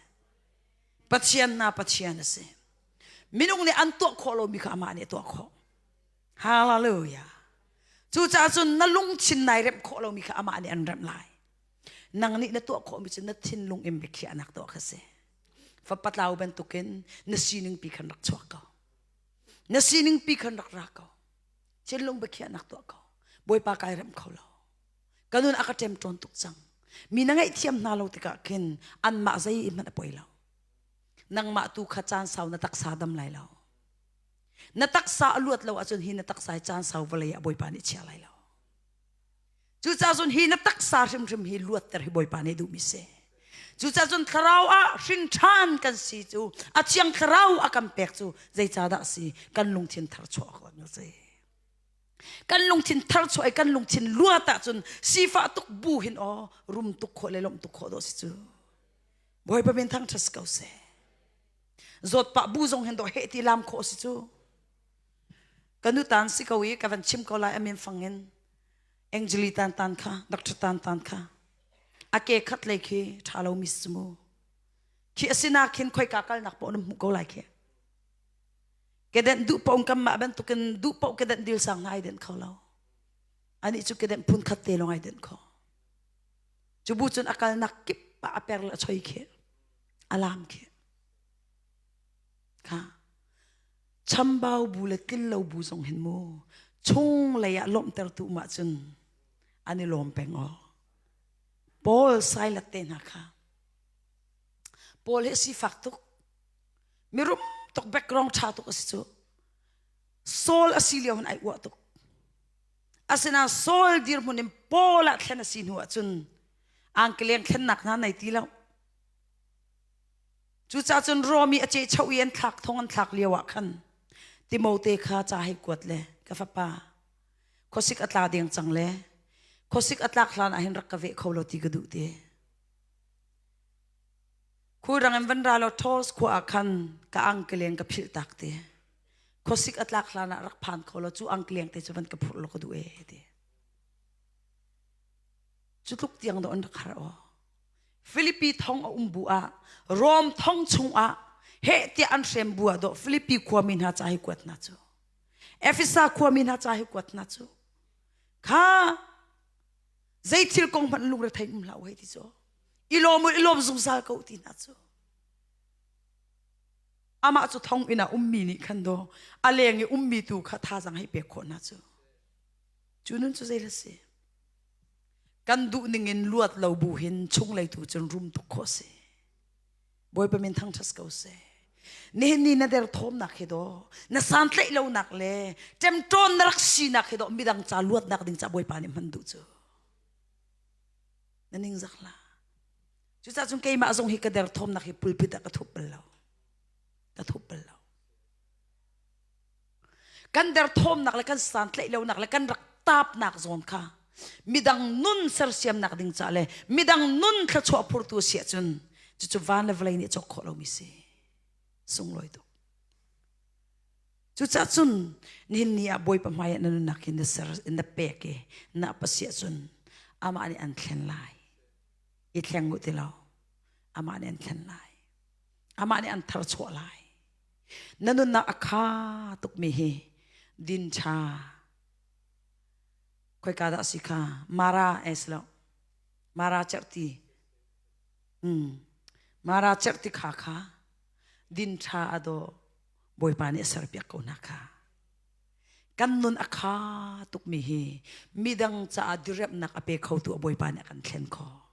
Speaker 1: Pathian na Pathian a si. Minung nih an tuah khawh lomi kha amah nih a tuah khawh. Hallelujah. Cucaah cun na lungthin nai remh khawh lomi kha amah nih an remh lai. Nang nih na tuah khawhmi cu na thinlung in biakhiahnak tuah kha si. Fapa tlau bantukin na sining pi khan rak chuak ko. Na sining pi khan rak ra ko. Thinlung biakhiahnak tuah ko. Bawipa kai remh kho lo. Ka nun a ka ṭemṭawn tuk cang. Mi na ngaihthiam hna lo tikah khin anmah zei hmanh a poi lo. Nangmah tu kha caan sau na taksa dam lai lo. Na taksa a luat lo ahcun hi na taksa hi caan sau vawlei ah Bawipa nih chia lai lo. Cucaah cun hi na taksa hrimhrim hi luatter hi Bawipa nih duhmi si. Cucaah cun thlarau ah hrin ṭhan kan si cu a thiang thlarau a kan pek cu zeicahdah a si kan lungthin thar chuah awk a si. Kan lungthin thar chuah i kan lungthin luat ahcun sifah tuk bu hin aw rum tuk khawh le lawmh tuk khawh dawh si cu. Bawipa min thangṭhat si ko seh. Zawt pah bu zong hin dawh heh ti lam khawh si cu. Ka nu tan si ko i ka van chim ko lai amin fang in Angeli tan tan kha Dr. tan tan kha a ke khat lei khi ṭha lo mi si mu. Khi asina khin khoika kalnak poh na hmuh ko lai khi. Kedenh duh paoh kan mah bantukin duh paoh kedenh dil sang hna ai denh kho lo. Anih cu kedenh phun khat te lawng ai denh kho. Cu bu cun a kalnak kip ah a per le a choi khi. A lam khi. Kha. Chambau bu le tlil lo bu zong hin mu. Chung lei ah lawmhtertu um ahcun an i lawm peng aw. Paul Silas te hna kha. Paul hi sifak tuk. Mirum tuk background ṭha tuk a si cu. Saul a si lio hin ai uah tuk. Asinain Saul dirhmun in Paul ah thlen a si hnu ahcun angkeleng thlennak hna nei ti lo. Cucaah cun Rom i a cechoh i an thlak thong an thlak lio ah khan Timote kha ca hei kuat le ka fapa khuasik a tla deng cang le khuasik a tlak hlan ah hin rak ka veh kho lo ti ka duh ti. Khulrang in van ra law Tos khua ah khan ka angkeleng ka philh tak te. Khuasik a tlak hlan ah rak phan kho law cu angkeleng te cu van ka phurh law ka duh ee ti. Cu tluk tiang dawh an rak har aw. Filipi thong a um bu ah Rom thong chung ah heh tiah an hrem bu ah dawh Filipi khuami hna ca hi kuat hna cu. Efesa khuami hna ca hi kuat hna cu. Kha zei thil kong hmanh lungrethei um hlah u hei ti cu i lawm u i lawm zungzal ko ti hna cu amah cu thong inn ah ummi nih khan do a leng i ummi tu kha thazang hei pek khawh hna cu cu nun cu zei la si kan duh ning in luat lo bu hin chunglei tu cun rum tuk khawh si Bawipa min thangṭhat ko seh. Nihin ni na derthawmnak hi daw, na santlaih lonak le ṭemṭawn na rak sinak hi daw midang ca luatnak ding ca Bawipa nih hman duh cu. Na ningzak hlah. Cucaah cun keimah zong hi ka derthawmnak hi pulpit ah ka thup bal lo. Ka thup bal lo. Kan derthawmnak le kan santlaih lonak le kan rak taapnak zawn kha midang nun sersiamnak ding ca le midang nun thluachuah phurtu si ahcun cucu van le vawlei nih cawk khawh lomi si sunglawi tuk cucaah cun nihin ni ah Bawipa hmai ah na nunnak hi na ser na pek i na pasi ahcun amah nih an thlen lai i thleng u ti lo amah nih an thlen lai amah nih an tharchuah lai Na nunnak a kha tukmi hi din ṭha. Khoika dah a si kha? Mara es lo. Mara cerhti. Mm. Mara cerhti kha kha din ṭha a dawh Bawipa nih a serpiak ko hna kha. Kan nun a kha tukmi hi midang caah diriamhnak a pe khotu a Bawipa nih a kan thlen khawh.